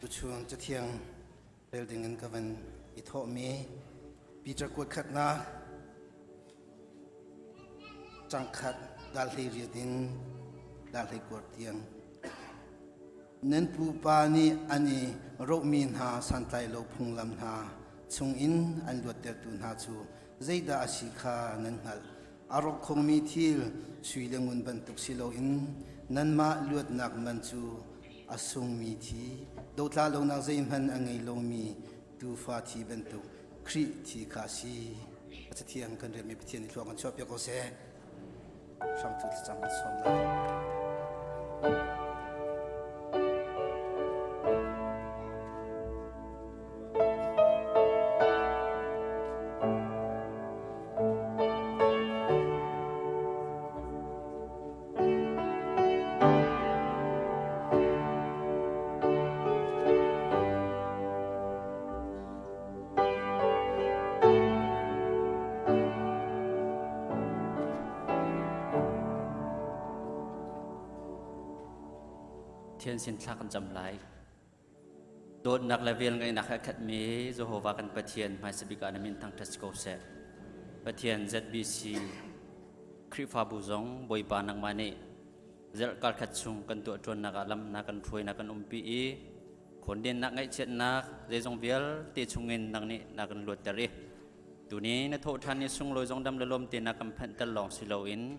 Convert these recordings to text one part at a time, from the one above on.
Tuchun cathiang rel ding in ka van i thawhmi Peter kuat khatnak cangkhat dal hlei riat in dal hlei kuar tiang. Nan pupa nih an i rohmi hna santlai lo phunglam hna chungin an luattertu hna cu zeidah a si kha nan hngalh. A rawk khomi thil sui le ngun bantuk si loin nanmah luatnak man cu a sungmi thi, dotla lonak zeihmanh a ngei lomi tuufa thi bantuk Khrih thi kha a si. A cathiang kan relmi Pathian nih thlua kan chuahpiak ko seh. Hramtu thlacam kan sawm lai. Thian sin thla kan cam lai. Dawtnak le velngeihnak he a khatmi Jehovah kan Pathian hmaisa bik ah na min thangṭhat si ko seh. Pathian ZBC Khrihfabu zong Bawipa nangmah nih zarh karkhat chung kan tuahṭuannak ah lam na kan hruai na kan umpi i khawndennak ngaihchiatnak zeizong vialte chungin nang nih na kan luatter i tuni na thawhṭhan ni sunglawi zong dam le lawm te na kan phanhter lawng si loin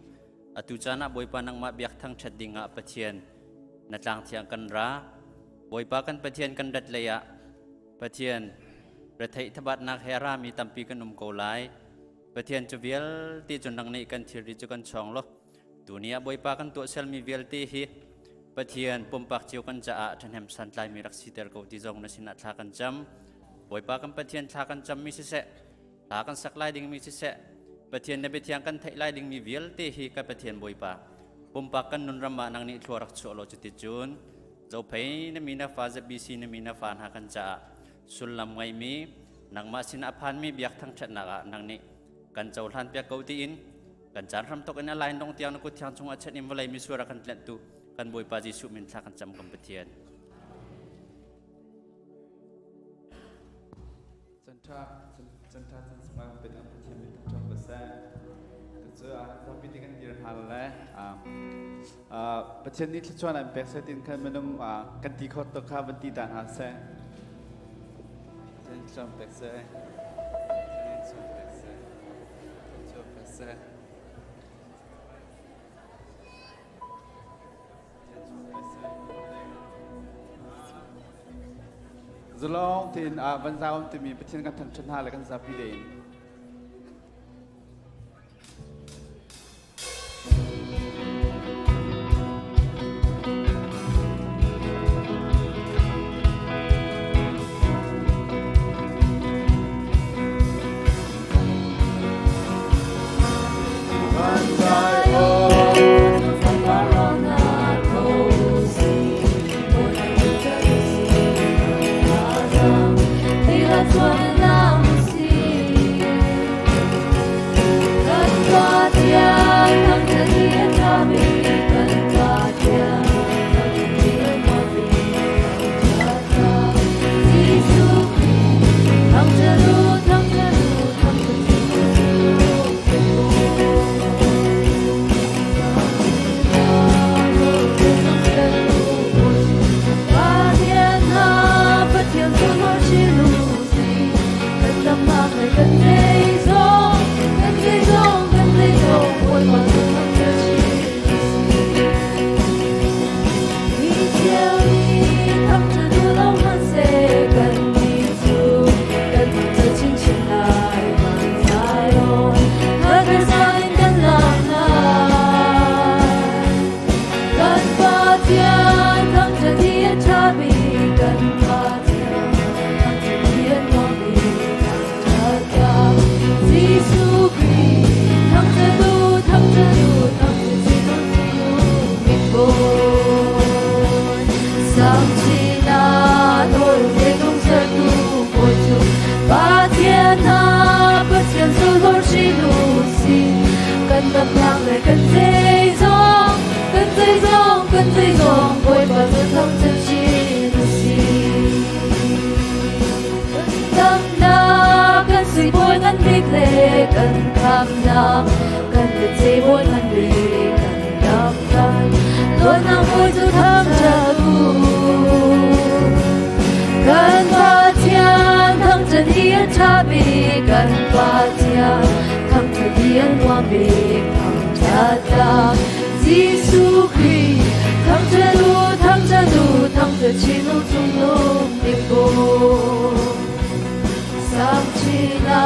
atu caan ah Bawipa nangmah biak thangṭhat dingah Pathian na tlang thiang kan ra. Bawipa kan Pathian kan rat lei ah Pathian retheih thabatnak he a rami tampi kan um ko lai. Pathian cu vialte cu nang nih kan thilri cu kan chawng law tuni ah Bawipa kan tuahsermi vialte hi Pathian pumpak cio kan caah ṭhahnem santlaimi rak siter ko ti zong na sinah thla kan cam. Bawipa kan Pathian thla kan cammi siseh, hla kan sak lai dingmi siseh, Pathian na biathiang kan theih lai dingmi vialte hi ka Pathian Bawipa pumpak kan nun ram ah nang nih thlua rak chuah law cuticun Zophei na mi na fa ZBC na mi na fa hna kan caah sullam ngeimi nangmah sinah a phanmi biak thangṭhatnak ah nang nih kan cohlan piak ko tiin kan caan hram tok in a lain dong tiang na kut thiang chungah chan in vawlei misual a kan tlenhtu kan Bawipa Jesuh min thla kan cam kan Pathian. Canṭha canṭha can sungah kan pet Pathian min thangṭhat ko seh. Cucu zapi te kan dir hna le Pathian nih thluachuah an pek seh tin khan minung kan ti kho tuk kha van ti ta hna seh. Pathian thluachuah pek seh. Pathian thluachuah pek seh. Thluachuah pek seh. Zalong tein van zau timi Pathian kan thangṭhat hna le kan zapi tein. le kan khamnak, kan biaceih bawi ngan bik kan lamkal, dawtnak bawi cu thangṭhat u. Kan Pathian thangṭhat hi a ṭha bik, kan Pathian thangṭhat hi a nuam bik, thangṭhatnak Jesuh Khrih thangṭhat u, thangṭhat u, thangṭhat chin u cungnung bik bawi. Sangchina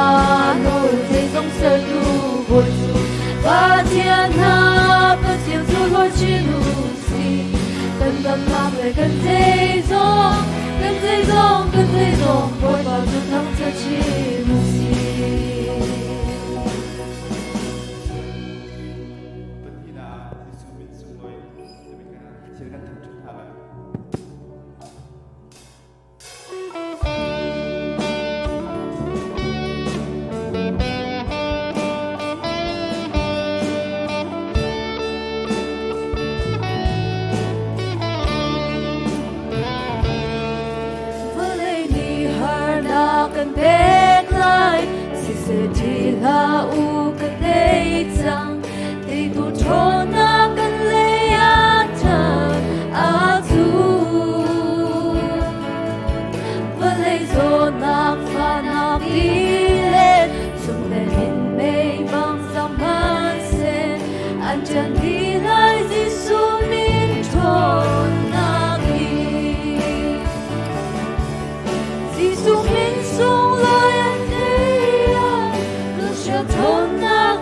nawl zeizong sertu Bawi cu Pathian hna Pathian cu hlawi chin u sih. Kan damnak le kan zeizong, kan zeizong, kan zeizong Bawipa cu thangṭhat chin u sih. Pahnihnak Jesuh min sunglawi timi kan thil kan thangṭhat hna lai. Vawlei nih harnak kan pek lai, siseh ṭih hlah u ka tei cang. Teitu ṭhawnnak kan lei ah ṭhan aa cu. Vawlei zawtnak fahnak tilet chung le minmei bang zang hmanhseh an ṭan dih lai Jesuh min ṭhawnnak hi. Jesuh min sunglawi an ei ah Russia ṭhawnnak.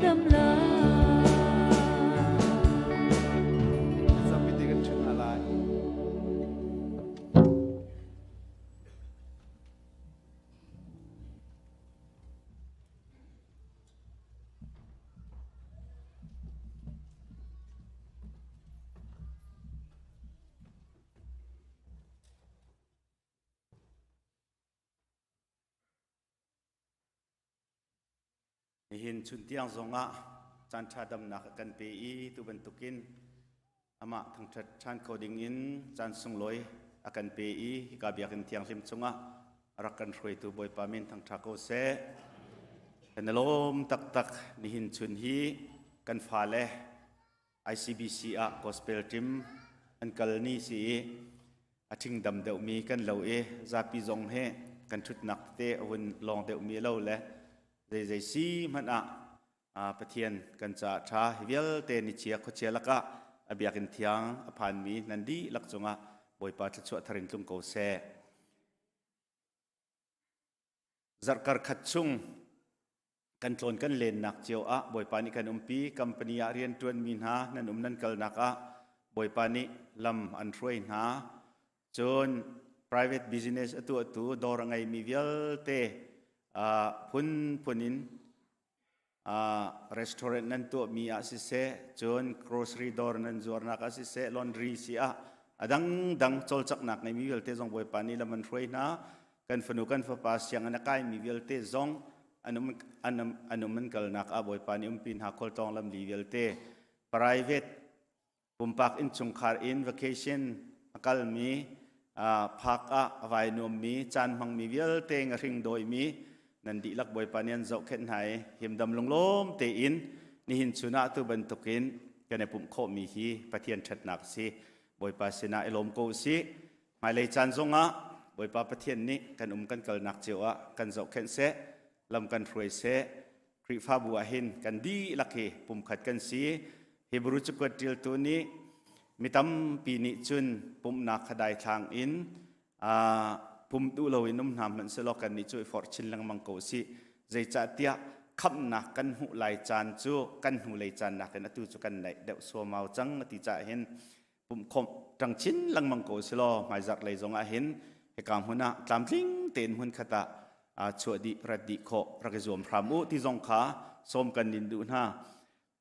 dam lai. Zapi te kan ṭhut hna lai. Nihin chun tiang zongah caan ṭha damnak a kan pe i tu bantukin amah thangṭhat ṭhan kho dingin caan sunglawi a kan pe i hika biakinn thianghlim chungah a rak kan hruaitu Bawipa min thangṭha ko seh. Kan i lawm taktak nihin chun hi kan fale ICBC ah gospel team an kal ni si i a ṭhingdam deuhmi kan lo i zapi zong he kan ṭhutnak tete a hun lawng deuhmi lo le zeizei si hmanh ah Pathian kan caah ṭha hi vialte ni chia khuachia lakah a biakinn thiang a phanmi nan dihlak cungah Bawipa thluachuah thar in tlung ko seh. Zarhkar khat chung kan tlawn kan lennak cio ah Bawipa nih kan umpi company ah rian ṭuanmi hna nan um nan kalnak ah Bawipa nih lam an hruai hna cun private business a tuahtu dawr a ngeimi vialte phunphun in restaurant nan tuahmi ah siseh cun grocery dawr nan zuarnak ah siseh laundry si ah a dangdang cawlcanghnak ngeimi vialte zong Bawipa nih lam an hruai hna kan fanu kan fapa sianginn a kaimi vialte zong an um an um an kalnak ah Bawipa nih umpi hna khualtlawng lamli vialte private pumpak innchungkhar in vacation a kalmi park ah a vai nuammi caan hmangmi vialte ngahring dawimi nan dihlak Bawipa nih an zohkhenh hna i himdam lunglawm tein nihin chun ah tu bantukin kan i pumh khawhmi hi Pathian ṭhatnak a si Bawipa sinah i lawm ko usih Hmailei caan zongah Bawipa Pathian nih kan um kan kalnak cio ah kan zohkhenh seh, lam kan hruai seh. Khrihfabu ah hin kan dihlak hi pumkhat kan si. Hebrew cakuat ṭialtu nih mi tampi nih cun pumhnak kha daithlang in pum duh loin um hna hmanh sehlaw kannih cu i forh chin lengmang ko usih. Zeicahtiah khamhnak kan hmuh lai caan cu kan hnulei caan nakin atu cu kan naih deuh suamau cang a ti caah hin pumhkhawmh ṭang chin lengmang ko silaw hmaizarh lei zong ah hin hika hmun ah tlamtling tein hmun khat ah chuah dih rat dih khawh rak i zuam hram u ti zong kha sawm kan nin duh hna.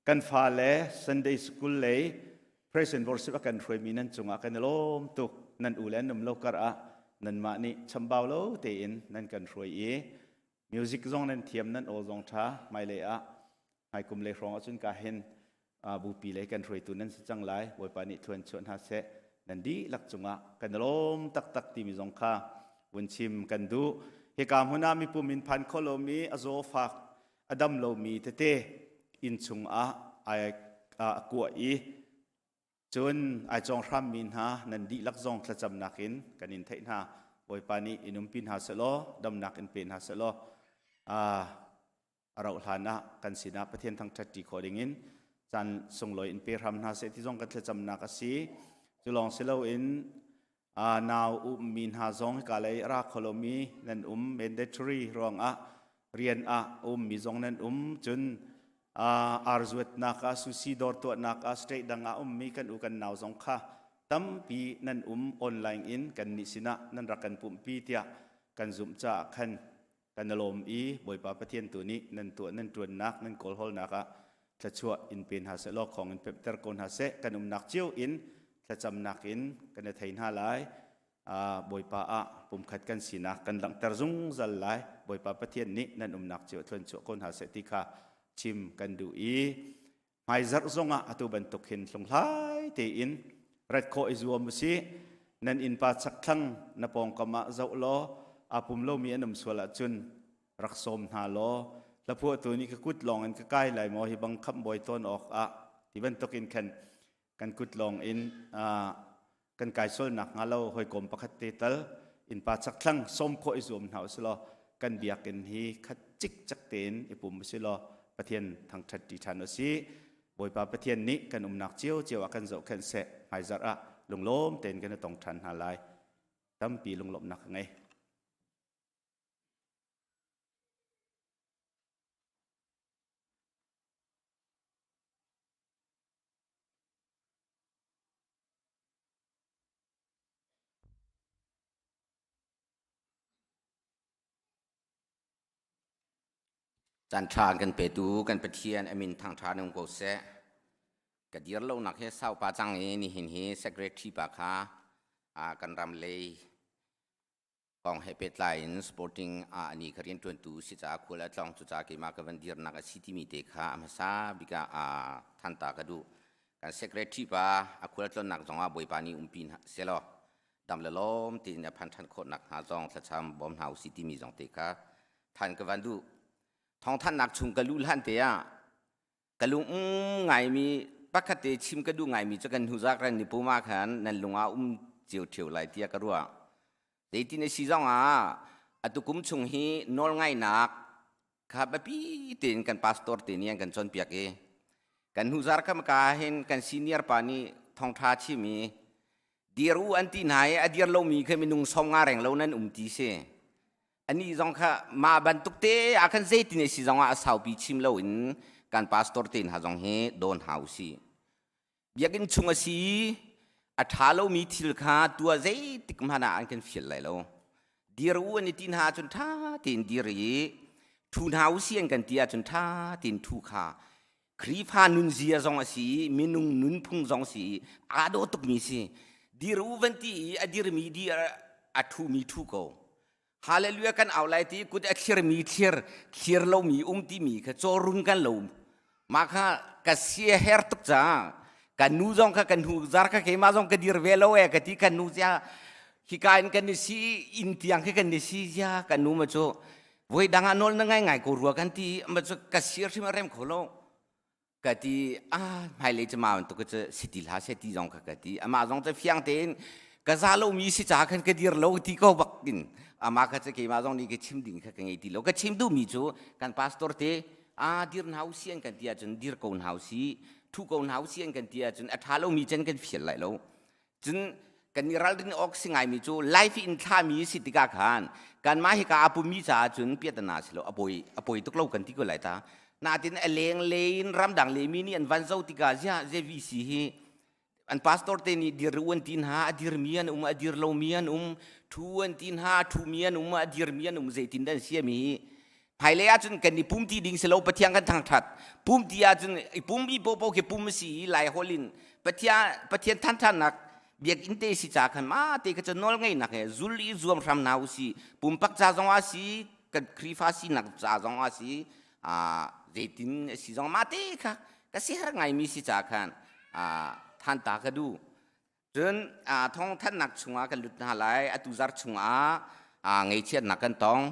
Kan fale Sunday School lei praise and worship a kan hruaimi nan cungah kan i lawm tuk. Nan u le an um lo kar ah nanmah nih chambau lo tein nan kan hruai i music zong nan thiam nan aw zong ṭha hmailei ah hmaikum lei hrawng ahcun ka hin bupi lei kan hruaitu nan si cang lai Bawipa nih thluan chuah hna seh nan dihlak cungah kan lawm taktak timi zong kha vun chim kan duh hika hmun ah mipum in phan kho lomi a zaw fak a dam lomi tete inn chungah ai a kuah i cun ai cawng hrammi hna nan dihlak zong thlacamnak in kan in theih hna Bawipa nih in umpi hna selaw damnak in pe hna selaw a rauh hlan ah kan sinah Pathian thangṭhat ṭi khawh dingin caan sunglawi in pe hram hna seh ti zong kan thlacamnak a si. Cu lawng si loin nau ummi hna zong hika lei a ra kho lomi nan um mandatory ruangah rian ah ummi zong nan um cun arzuatnak ah sushi dawr tuahnak ah state dang ah ummi kan u kan nau zong kha tampi nan um online in kan nih sinah nan rak kan pumhpi tiah kan zumh caah khan kan i lawm i Bawipa Pathian tu nih nan tuah nan ṭuannak nan kawlhawlnak ah thluachuah in pe hna seh law khong in pemhter ko hna seh kan umnak cio in thlacamnak in kan i thei hna lai Bawipa ah pumkhat kan sinak kan langhter zungzal lai Bawipa Pathian nih nan umnak cio thluanchuah ko hna seh ti kha chim kan duh i hmaizarh zongah atu bantuk hin hlunghlai tein rat khawh i zuam usih nan innpa chakthlang na pawngkam ah zoh law aa pum lomi an um sual ahcun rak sawm hna law hlaphuahtu nih ka kut lawng in ka kai lai maw hi bang khamh bawi tawn awk ah ti bantuk in khan kan kut lawng in kan kai sual nak hnga lo hawikom pakhat te tal innpa chakthlang sawm khawh i zuam hna usih law kan biakinn hi khat cikcek tein i pum usih law Pathian thangṭhat ṭi ṭhan usih Bawipa Pathian nih kan umnak cio cio ah kan zohkhenh seh hmaizarh ah lunglawm tein kan i tong ṭhan hna lai tampi lunglawmhnak ka ngei. Caan ṭha an kan petu kan Pathian a min thangṭha nung ko seh. Ka dir lonak hi saupa cang i nihin hi secretary pa kha kan ram lei kong he pehtlai in sporting ah ani ka rianṭuantu si caah khual a tlawng cu caah keimah ka van dirnak a si timi te kha a hmasa bik ah than ta ka duh. Kan secretary pa a khual tlonnak zongah Bawipa nih umpi hna selaw dam le lawm tein a phan ṭhan khawh nakhnga zong thlacam bawm hna usih timi zong te kha than ka van duh. Thawngthanhnak chung ka luh hlan te ah ka lung ngaimi pakhat te chim ka duh ngaimi cu kan hnuzak ran ni pum ah khan nan lung ah um cio ṭheo lai tiah ka ruah. Zeitin a si zong ah atu kum chung hi nawlngaihnak kha biapi tein kan pastor te nih an kan cawnpiak i kan hnuzar kam ka hin kan senior pa nih thawngṭha chim i dir u an ti hna i a dir lomi kha minung som nga reng lo nan um ti si. Anih zong kha mah bantuk te ah khan zeitin a si zong ah a saupi chim loin kan pastor te hna zong hi dawn hna u sih. Biakinn chung a si i a ṭha lomi thil kha tuah zeitik hmanh ah an kan fial lai lo. Dir u an i ti hna ahcun ṭha tein dir i ṭhu hna u si an kan ti ahcun ṭha tein ṭhu kha Khrihfa nunzia zong a si i minung nunphung zong a si i aa dawh tukmi si. Dir u van ti i a dirmi dir a ṭhumi ṭhu ko. Hallelujah kan au lai ti kut a thlirmi thlir thlir lomi um timi kha cawrun kan lo. Mah kha ka sia her tuk caah kan nu zong kha kan hnu zar kha keimah zong ka dir ve lo e ka ti kan nu zia hika in kan i si inn tiang khi kan i si zia kan nu ma cu voi dang ah nawl na ngai ngai ko rua kan ti ma cu ka sir hrim a rem kho lo. Ka ti ah hmailei cu ma bantuk cu si ti hlah seh ti zong kha ka ti. Amah zong cu fiang tein ka za lomi si caah khan ka dir lo ti ko bak in amah kha cu keimah zong nih ka chim ding kha ka ngei ti lo. Ka chim duhmi cu kan pastor te ah dir hna usih an kan ti ahcun dir ko hna usih, thu ko hna usih an kan ti ahcun a ṭha lomi cun kan fial lai lo. Cun kan i ralrin awk si ngaimi cu life in thlami si tikah khan kanmah hika a pumi caah cun piatana si lo a poi a poi tuk lo kan ti ko lai ta. Natin a leng le in ramdang le mi nih an van zo tikah ziah ZVC hi an pastor te nih dir u an ti hna a dirmi an um a dir lomi an um thu an ti hna a thumi an um a dirmi an um zeitin dah an siami hi Hmailei ahcun kan i pum ti ding si lo Pathian kan thangṭhat. Pum ti ahcun i pummi popo khi pum a si i Lai holh in Pathian Pathian thanṭhatnak biakinn te si ca khan ma te kha cu nawl ngeihnak he zul i zuam hram hna u si. Pumpak ca zong ah si, kan Khrihfa sinak ca zong ah si, zeitin a si zong mah te kha ka siher ngaimi si ca khan than ta ka duh. Cun thawngthanhnak chungah kan lut hna lai. Atu zarh chungah ngeichiatnak kan tong.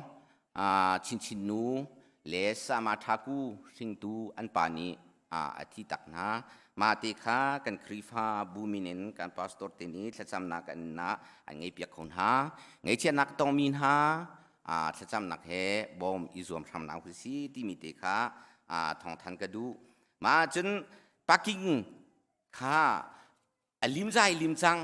Chinchin nu le Sama Thaku hringtu an pa nih a thi tak hna. Mah te kha kan Khrihfa bu min in kan pastor te nih thlacamnak an an ngeipiak kho hna. Ngeichiatnak tongmi hna thlacamnak he bawm i zuam hram hna si timi te kha thawngthan ka duh. Mah cun parking kha a lim zai lim cang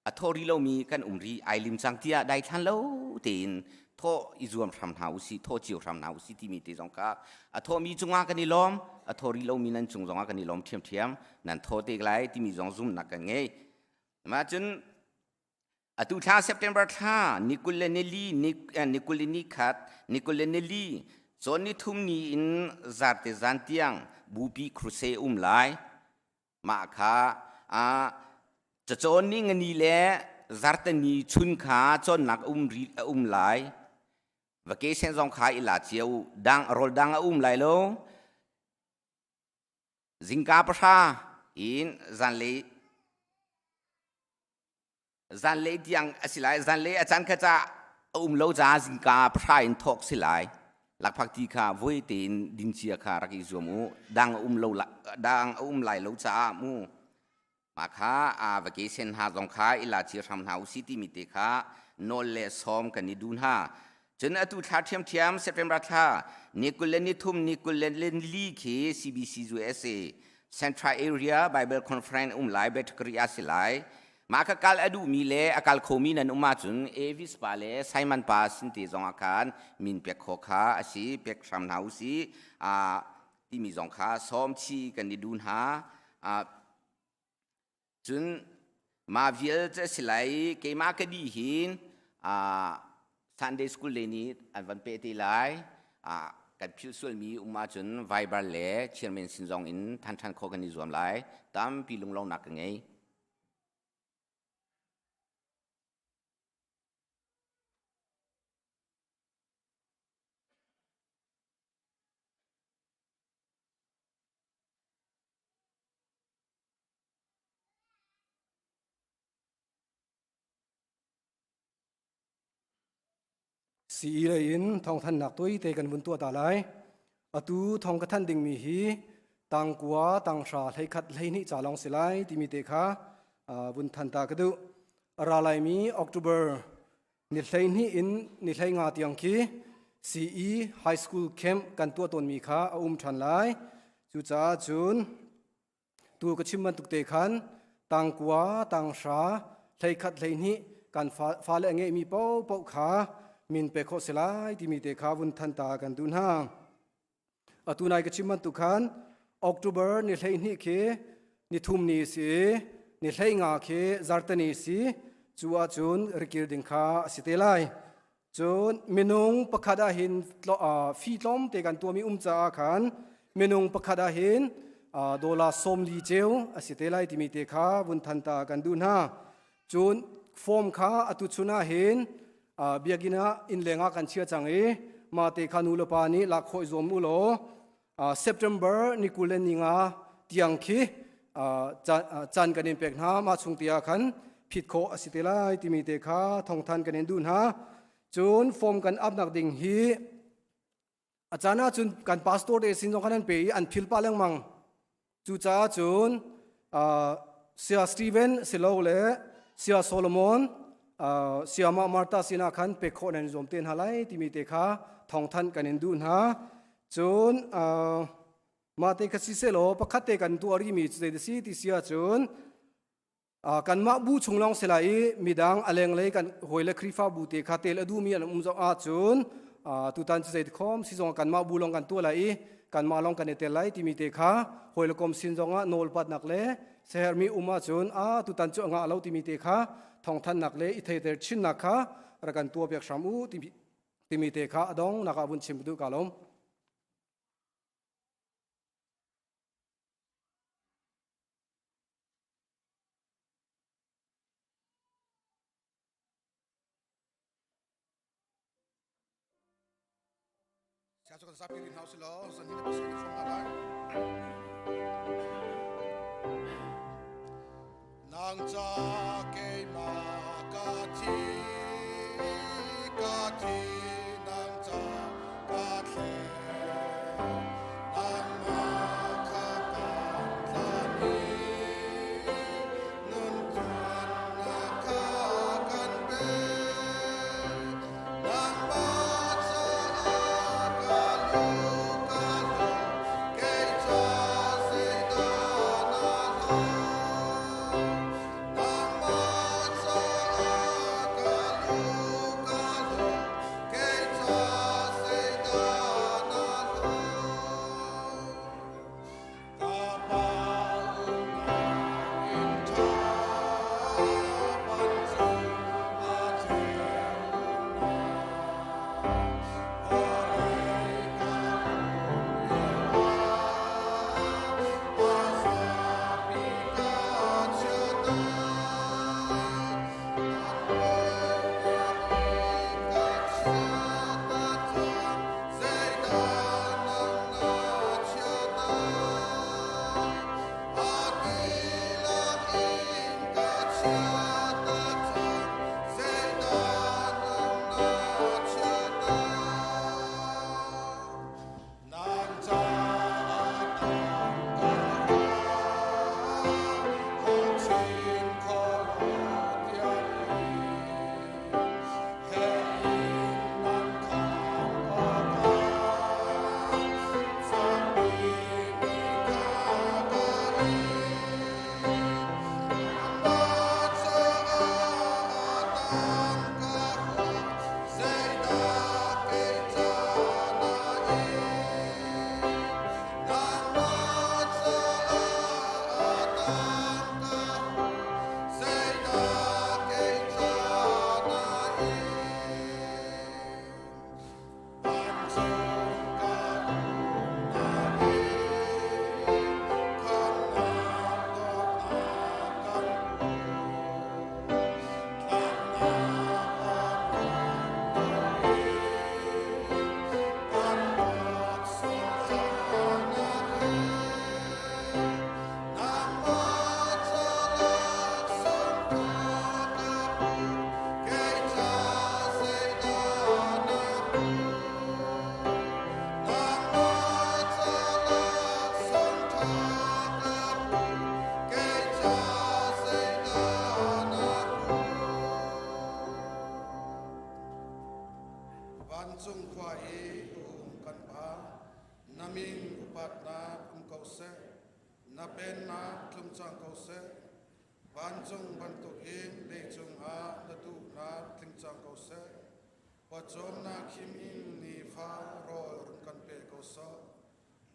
a thaw ri lomi kan um ri ai lim cang tiah daithlan lo tein thaw i zuam hram hna usih thaw cio hram hna usih timi te zong kha a thawmi cungah kan i lawm a thaw ri lomi nan cung zongah kan i lawm ṭhiamṭhiam nan thaw te lai timi zong zumnak kan ngei mah cun atu thla September thla ni 20 le ni li ni 20 le ni khat ni 20 le ni li cawn ni thum ni in zarte zan tiang bupi crusade um lai Mah kha cacawn ni ngani le zarteni chun kha cawnnak um ri a um lai. Vacation zong kha i la cio u. Dang rawl dang a um lai lo. Zingka pahra in zanlei Zanlei tiang a si lai. Zanlei a caan kha ca a um lo caah zingka pahra in thawk si lai. Lakphak ti kha voi tein din cia kha rak i zuam u. Dang a um lo dang a um lai lo caah mu. Mah kha a vacation hna zong kha i la cia hram hna usih timi te kha nawl le sawm kan i duh hna. Cun atu thla ṭhiamṭhiam September thla ni 20 le ni thum ni 20 le li khi CBC USA Central Area Bible Conference um lai Batakari a si lai. Mah kha kal a duhmi le a kal khomi nan um ahcun Avis pa le Simon pa sin te zong ah khan min pek khawh kha a si, pek hram hna usih timi zong kha sawm chih kan i duh hna. Cun mah vial cu a si lai i keimah ka dih hin Sunday school lei nih an van peh te lai. Kan philh sualmi um ahcun Viber le chairman sin zong in than ṭhan khawh kan i zuam lai. Tampi lunglawmhnak ka ngei. CE lei in thawngthannak tuite kan vun tuah ta lai. Atu thawng ka thanh dingmi hi tangkua tanghra hleikhat hleihnih ca lawng si lai timi te kha vun than ta ka duh. A ra laimi October ni 12 in ni 15 tiang khi CE High School Camp kan tuah tawnmi kha a um ṭhan lai. Cucaah cun Tu ka chim bantuk te khan tangkua, tanghra, hleikhat, hleihnih kan fale a ngeihmi paohpaoh kha min pe khawh si lai timi te kha vun than ta kan duh hna. Atu nai ka chim bantuk khan October ni 12 khi ni thum ni si ni 15 khi zartani si cu ahcun rikir ding kha a si te lai. Cun minung pakhat ah hin fi tlawmte kan tuahmi um caah khan minung pakhat ah hin dollar 40 ceu a si te lai timi te kha vun than ta kan duh hna. Cun form kha atu chun ah hin biakinn ah innleng ah kan chia cang i mah te kha nu le pa nih lak khawh i zuam u law September ni 25 tiang khi caan kan in pek hna. Mah chung te ah khan phit khawh a si te lai timi te kha thawngthan kan in duh hna. Cun form kan apnak ding hi a caan ah cun kan pastor te sin zong khan an pe i an phil pah lengmang. Cucaah cun Saya Steven silo le Saya Solomon Sayamah Martha sinah khan pek khawh nan zuam te hna lai timi te kha thawngthanh kan in duh hna. Cun mah te kha si selaw pakhat te kan tuah rihmi cu zei si ti si ahcun kanmah bu chung lawng si lai i midang a lenglei kan hawile Khrihfabu te kha tel a duhmi an um zong ahcun tutan cu zei khom si zong kanmah bu lawng kan tuah lai i kanmah lawng kan i tel lai timi te kha hawile kom sin zongah nawlpatnak le sehermi um ahcun a tutan cu a ngah lo timi te kha thawngthanhnak le i theiter chinnak kha rak kan tuah piak hram u timi te kha a dong nak ah vun chim duh ka lawm. Nang ca keimah ka thi, ka thi, nang ca ka thle. Nangmah kha kan tlan i nun tluannak kha kan pek. Nangmah caah ka lu ka hlo, kei caah. Na pennak tlung cang ko seh. Vancung bantukin leicung ah na duhnak tling cang ko seh. Pawcawmnak khim in nifa rawl run kan pe ko sawh.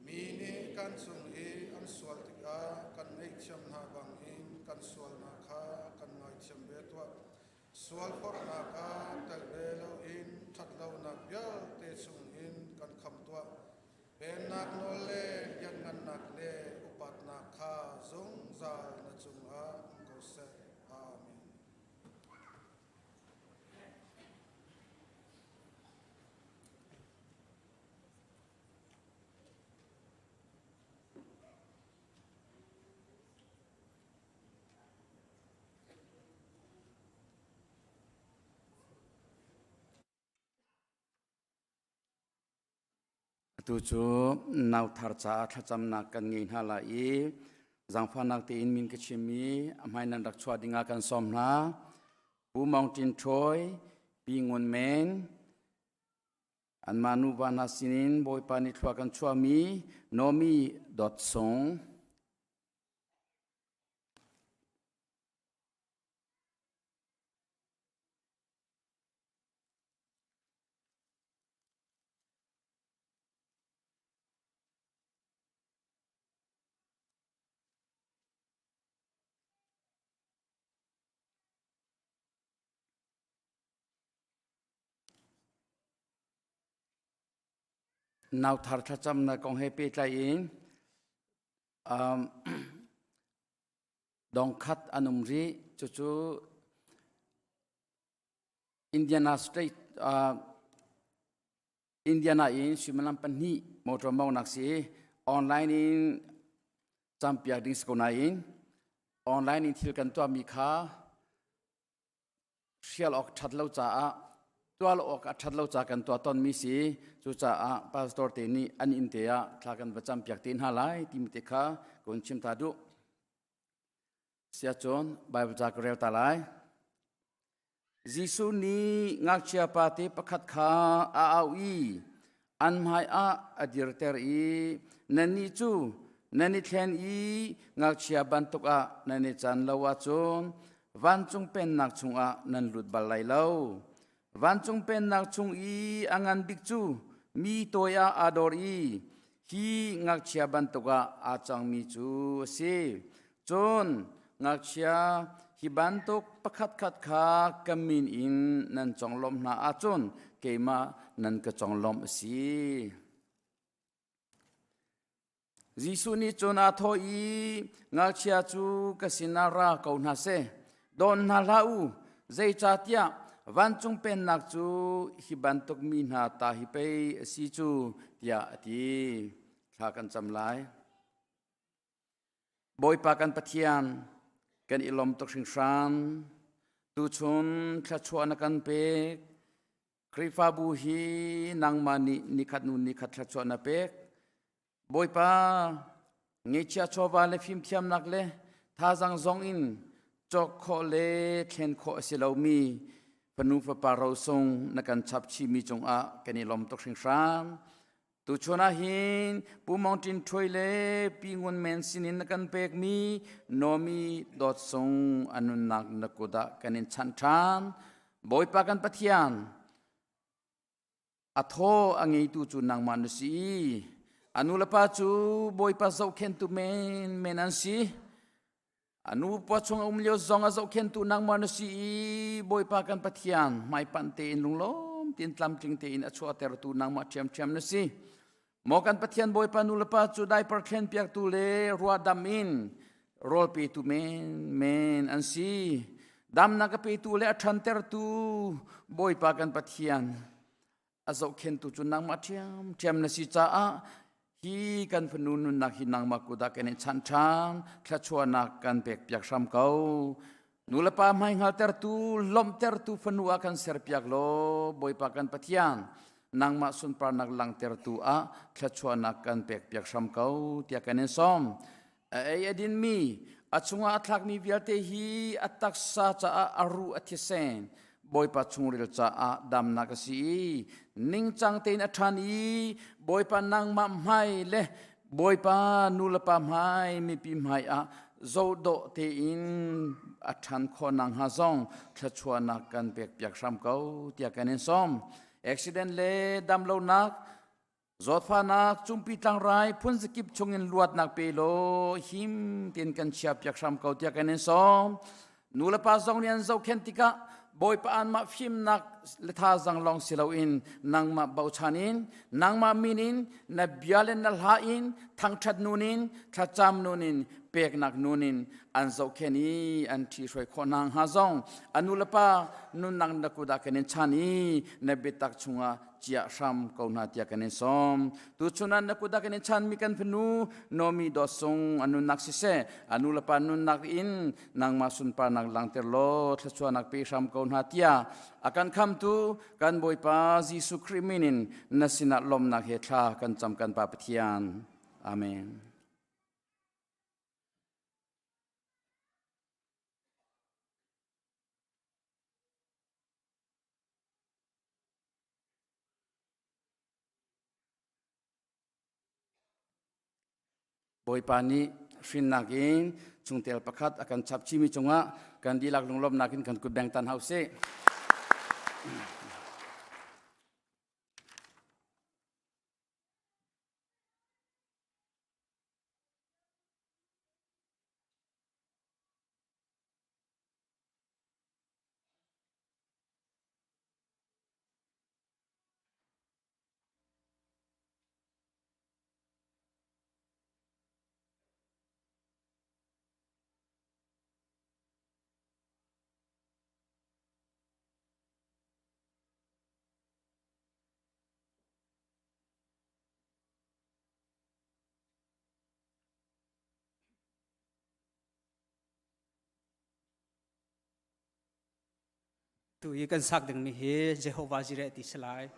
Mi nih kan cung i an sual tikah kan ngaihthiam hna bangin kan sualnak kha kan ngaithiam ve tuah. Sual forhnak ah tel ve loin ṭhatlonak vialte chungin kan khamh tuah. Pennak nawl le lianngannak le upatnak kha zungzal na cungah um ko seh. Amen. Atu cu nauthar caah thlacamnak kan ngei hna lai i zaangfahnak tein min ka chim i a hmai nan rak chuah dingah kan sawm hna. Pu Maung Tin Ṭhoi, Pi Ngun Men, Anmah nuva hna sinin Bawipa nih thlua kan chuahmi Nomi Dawt Sung, Nauthar thlacamnak kong he pehtlai in um, dongkhat an um rih. Cucu Indiana State uh, Indiana in suimilam pahnih motor mawnak si online in campiak ding si ko nain online in thil kan tuahmi kha hrial awk ṭhat lo caah tual awk a ṭhat lo caah kan tuah tawnmi si cucaah pastor te nih an inn te ah thla kan va campiak te hna lai timi te kha ka hun chim ta duh siacun Bible ca ka rel ta lai Jesuh nih ngakchia pate pakhat kha a au i an hmai ah a dirter i nannih cu nan i thlen i ngakchia bantuk ah nan i can lo ahcun vancung pennak chungah nan lut bal lai lo. Vancung pennak chung i a ngan bik cu mi tawi ah aa dor i hi ngakchia bantuk ah aa cangmi cu a si. Cun ngakchia hi bantuk pakhatkhat kha ka min in nan conglawmh hna ahcun keimah nan ka conglawmh a si. Jesuh nih cun aa thawh i ngakchia cu ka sinah ra ko hna seh, dawn hna hlah u, zeicahtiah vancung pennak cu hi bantuk mi hna ta hi pei a si cu, tiah a ti. Thla kan cam lai. Bawipa kan Pathian, kan i lawm tuk hringhran. Tuchun thluachuah na kan pek. Khrihfabu hi nangmah nih nikhat nu nikhat thluachuah na pek. Bawipa, ngeichia chawva le fimthiamnak le thazang zong in cawk khawh le thlen khawh a si lomi fanu fapa rosung na kan chap chihmi cungah kan i lawm tuk hringhran. Tuchun ah hin Pu Mong Tin Ṭhuai le Pi Ngun Men sinin na kan pekmi Nomi Dawt Sung a nunnak na kut ah kan in chanh ṭhan. Bawipa kan Pathian, a thaw a ngeitu cu nangmah na si i a nu le pa cu Bawipa zohkhentu menmen an si. A nu pa chung a um lio zong a zohkhentu nangmah na si i Bawipa kan Pathian hmaipanh tein lunglawm tein tlamtling tein a chuahtertu nangmah ṭhiamṭhiam na si. Maw kan Pathian Bawipa nu le pa cu diaper thlen piaktu le ruahdam in rawl petu menmen an si. Damnak a petu le a ṭhantertu Bawipa kan Pathian a zohkhentu cu nangmah ṭhiamṭhiam na si caah hi kan fanu nunnak hi nangmah kut ah kan in chanh ṭhan thluachuahnak kan pekpiak hram ko nulepa hmai hngaltertu lawmhtertu fanu ah kan serpiak law Bawipa kan Pathian nangmah sunparnak langhtertu ah thluachuahnak kan pekpiak hram ko tiah kan in sawm a ei a dinmi a chungah a thlakmi vialte hi a taksa caah a ruh a thisen Bawipa chungril caah damnak a si i ningcang tein a ṭhan i Bawipa nangmah hmai le Bawipa nu le pa hmai mipi hmai ah zohdawh tein a ṭhan khawh nakhnga zong thluachuahnak kan pek piak hram ko tiah kan in sawm. Accident le damlonak zawtfahnak cumpi tlangrai phunzakip chungin luatnak pe law him tein kan chia piak hram ko tiah kan in sawm. Nu le pa zong nih an zohkhenh tikah Bawipa anmah fimnak le thazang lawng si loin nangmah bochan in nangmah min in na bia le na hla in thangṭhat nun in thlacam nun in peknak nun in an zohkhenh i an ṭhihruai khawh hna hnga zong a nu le pa nunnak na kut ah kan in chan i na biatak chungah ciah hram ko hna tiah kan in sawm. Tuchun ah na kut ah kan in chanmi kan fanu Nomi Dawt Sung a nunnak siseh a nu le pa nunnak in nangmah sunparnak langter law thluachuahnak pe hram ko hna tiah a kan khamtu kan Bawipa Jesuh Khrih min in na sinah lawmnak he thla kan cam kan Pa Pathian. Amen. Bawipa nih hrinnak in chungtel pakhat a kan chap chimi cungah kan dihlak lunglawmhnak in kan kut beng tan hau sih. Tu i kan sak dingmi hi Jehovah Jireh ti si lai.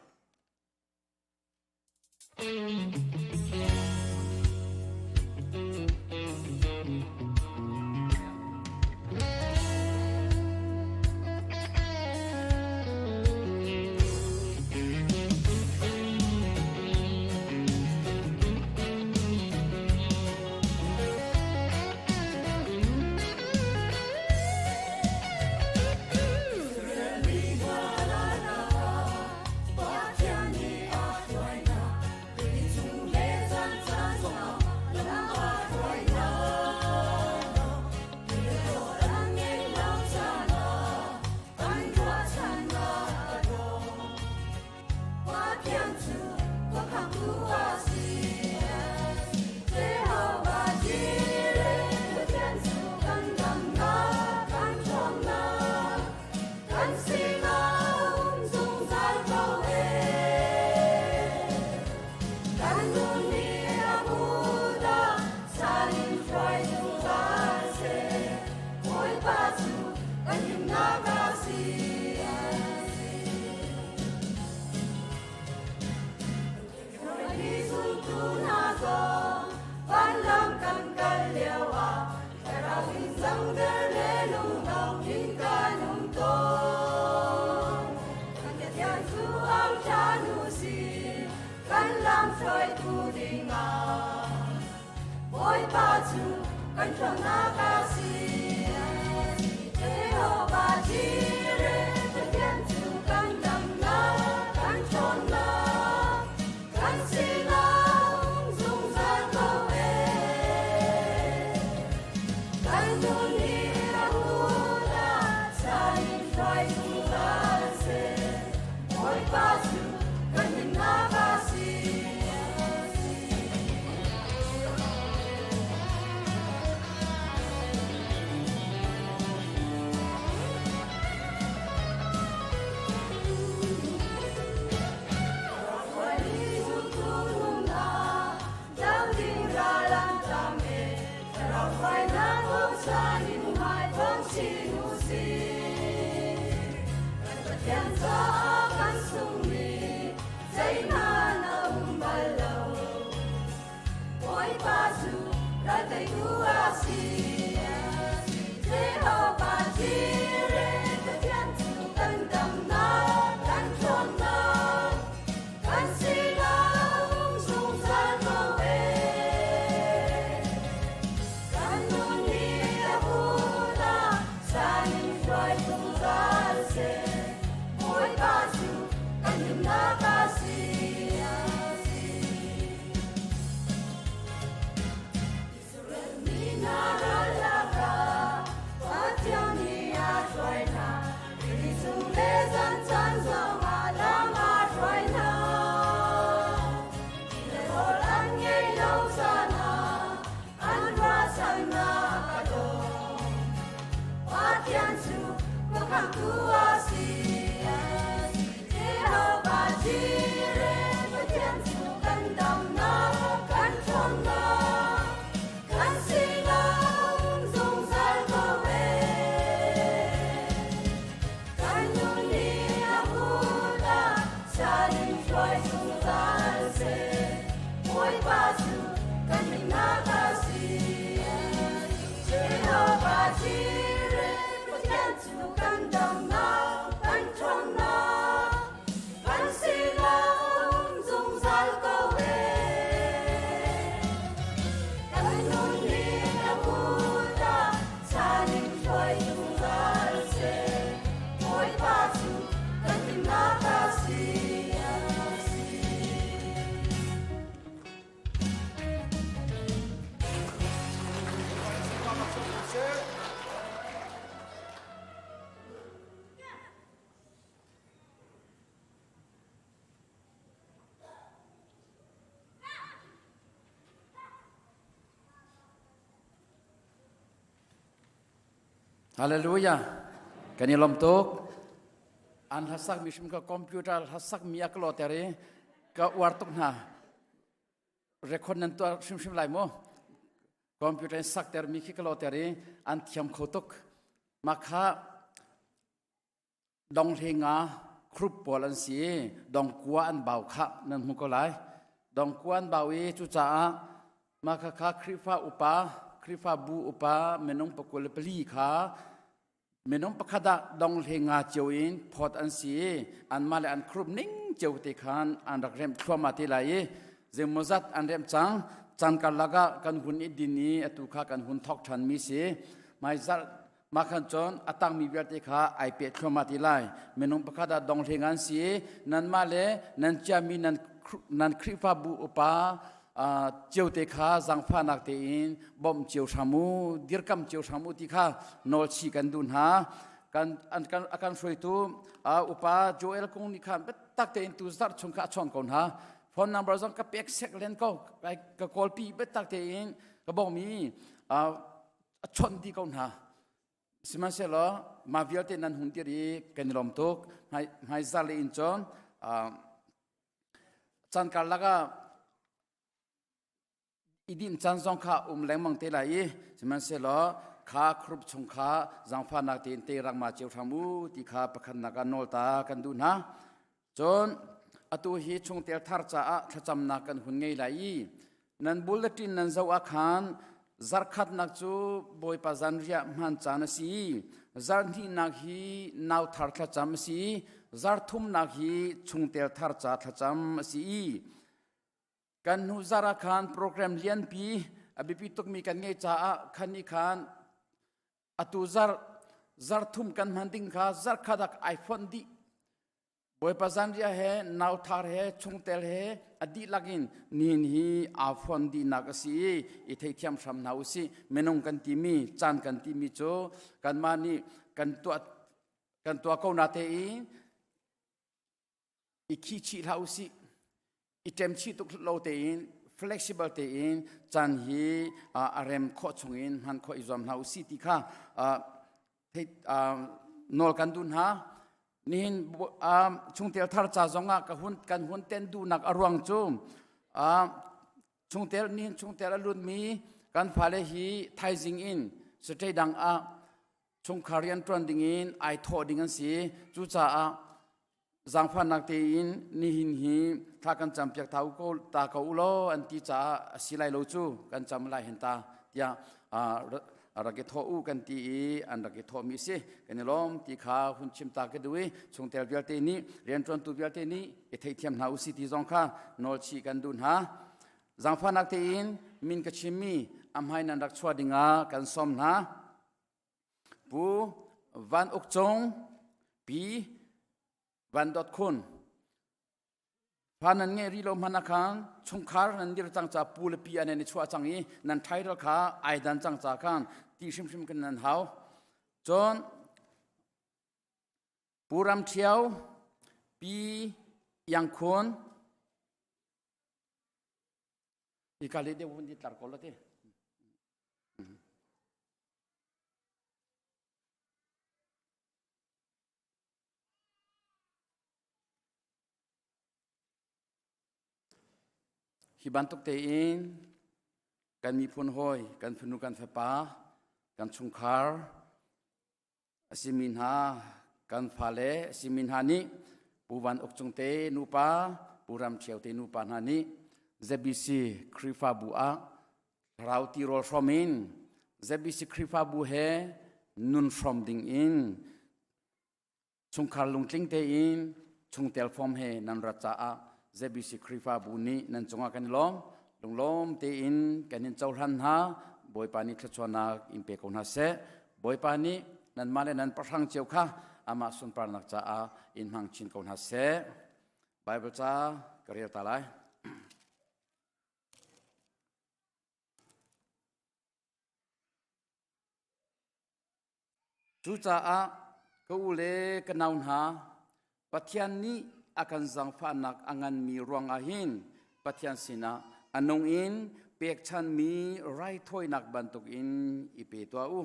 khamtu a si. Jehovah Jireh, Pathian cu kan damnak, kan ṭhawnnak, kan sinah um zungzal ko ee. Kan nun nih a kut ah chan in hruai zungzal seh. Bawipa cu kan himnak a si. Jehovah Jireh, Pathian cu kan damnak, kan ṭhawnnak, kan sinah um zungzal ko ee. Kan nun nih a kut ah chan in hruai zungzal seh. Bawipa cu kan himnak a si. Hallelujah. Kan i lawm tuk. An hlasak mi hrim ka computer hlasak mi a ka lawter i ka uar tuk hna. Record nan tuah hrimhrim lai mu. Computer in sakter mi khi ka lawter i an thiam kho tuk. Mah kha dong hle nga group pawl an si i dong kua an bau kha nan hmu ko lai. Dong kua an bau i cucaah mah kha kha Khrihfa upa, Khrihfabu upa minung 24 kha minung pakhat ah dong hle nga cio in phawt an si i anmah le an group ning cio te khan an rak remh thluahmah te lai i zeimawzat an remh cang. Caan karlak ah kan hun i din i atu kha kan hun thawk ṭhan mi si. Hmaizarh mah khan cun a tangmi vialte kha ai peh thluahmah ti lai. Minung pakhat ah dong hle ngan si i nanmah le nan ciami nan nan Khrihfabu upa cio te kha zaangfahnak tein bawmh cio hram u, dirkam cio hram u ti kha nawlchih kan duh hna. Kan an kan a kan hruaitu upa Joel Kung nih khan biatak tein tu zarh chung kha a chawn ko hna. Phone number zong ka pek sek len ko, ka kawlpi biatak tein ka bawmi a chawnh dih ko hna. Sihmanhsehlaw mah vialte nan hun dir i kan i lawm tuk. Hmaizar le in cun caan karlak ah i dinh caan zong kha um lengmang te lai i sihmanhsehlaw kha group chung kha zaangfahnak tein te rak ma cio hram u ti kha pakhatnak ah nawl ta kan duh hna. Cun atu hi chungtel thar caah thlacamnak kan hun ngei lai i nan bulletin nan zoh ah khan zarkhatnak cu Bawipa zanriah hman caan a si i zarhnihnak hi nau thar thlacam a si i zarthumnak hi chungtel thar ca thlacam a si i kan hnu zar ah khan program lianpi a biapi tukmi kan ngei caah khan nih khan atu zar zarthum kan hman ding kha zarkhat ah ai fonh dih. Bawipa zanriah he nauthar he chungtel he a dihlak in nihin hi aa fonh dihnak a si i i theithiam hram hna usih. Minung kan timi caan kan timi cu kanmah nih kan tuah kan tuah ko na te i i khichih hlah usih, i ṭemchih tuk lo tein flexible tein caan hi a rem khawh chungin hman khawh i zuam hna usih ti kha nawl kan duh hna. Nihin chungtel thar ca zongah ka hun kan hun ten duhnak a ruang cu chungtel nihin chungtel a lutmi kan fale hi thaizing in state dang ah chungkhar rian ṭuan dingin ai thawh ding an si. Cucaah zaangfahnak tein nihin hi thla kan campiak ta ko ta ko u law an ti caah a si lai lo cu kan cam lai hen ta tiah rak i thawh u kan ti i an rak i thawhmi si. Kan i lawm ti kha hun chim ta ka duh i chungtel vialte nih rianṭuantu vialte nih i theihthiam hna u si ti zong kha nawlchih kan duh hna. Zaangfahnak tein min ka chimmi a hmai nan rak chuah dingah kan sawm hna. Pu Van Uk Cung, Pi Van Dawt Khun, fa nan ngeih rih lo hmanh ah khan chungkhar nan dir cang ca pu le pi an i chuah cang i nan title kha ai dan cang ca khan ti hrimhrim kan nan hau. Cun Pu Ram Ṭhio, Pi Iang Khun, Ika le deuh vun di tlar ko la ti. Hi bantuk tein kan miphun hawi, kan fanu kan fapa, kan chungkhar a simi hna, kan fale a simi hna nih Pu Van Uk Cung te nupa, Pu Ram Ṭhio te nupa hna nih ZBC Khrihfabu ah thlarau tirawl hrawm in ZBC Khrihfabu he nun hrawm ding in Chungkhar lungtling tein chungtel form he nan rat caah ZBC Khrihfabu nih nan cungah kan i lawm. Lunglawm tein kan in cohlan hna. Bawipa nih thluachuahnak in pe ko hna seh. Bawipa nih nanmah le nan pahrang cio kha amah sunparnak caah in hmang chin ko hna seh. Bible ca ka rel ta lai. Cucaah ka u le ka nau hna, Pathian nih a kan zaangfahnak a nganmi ruangah hin Pathian sinah a nung in pekchanmi raithawinak bantukin i pe tuah u.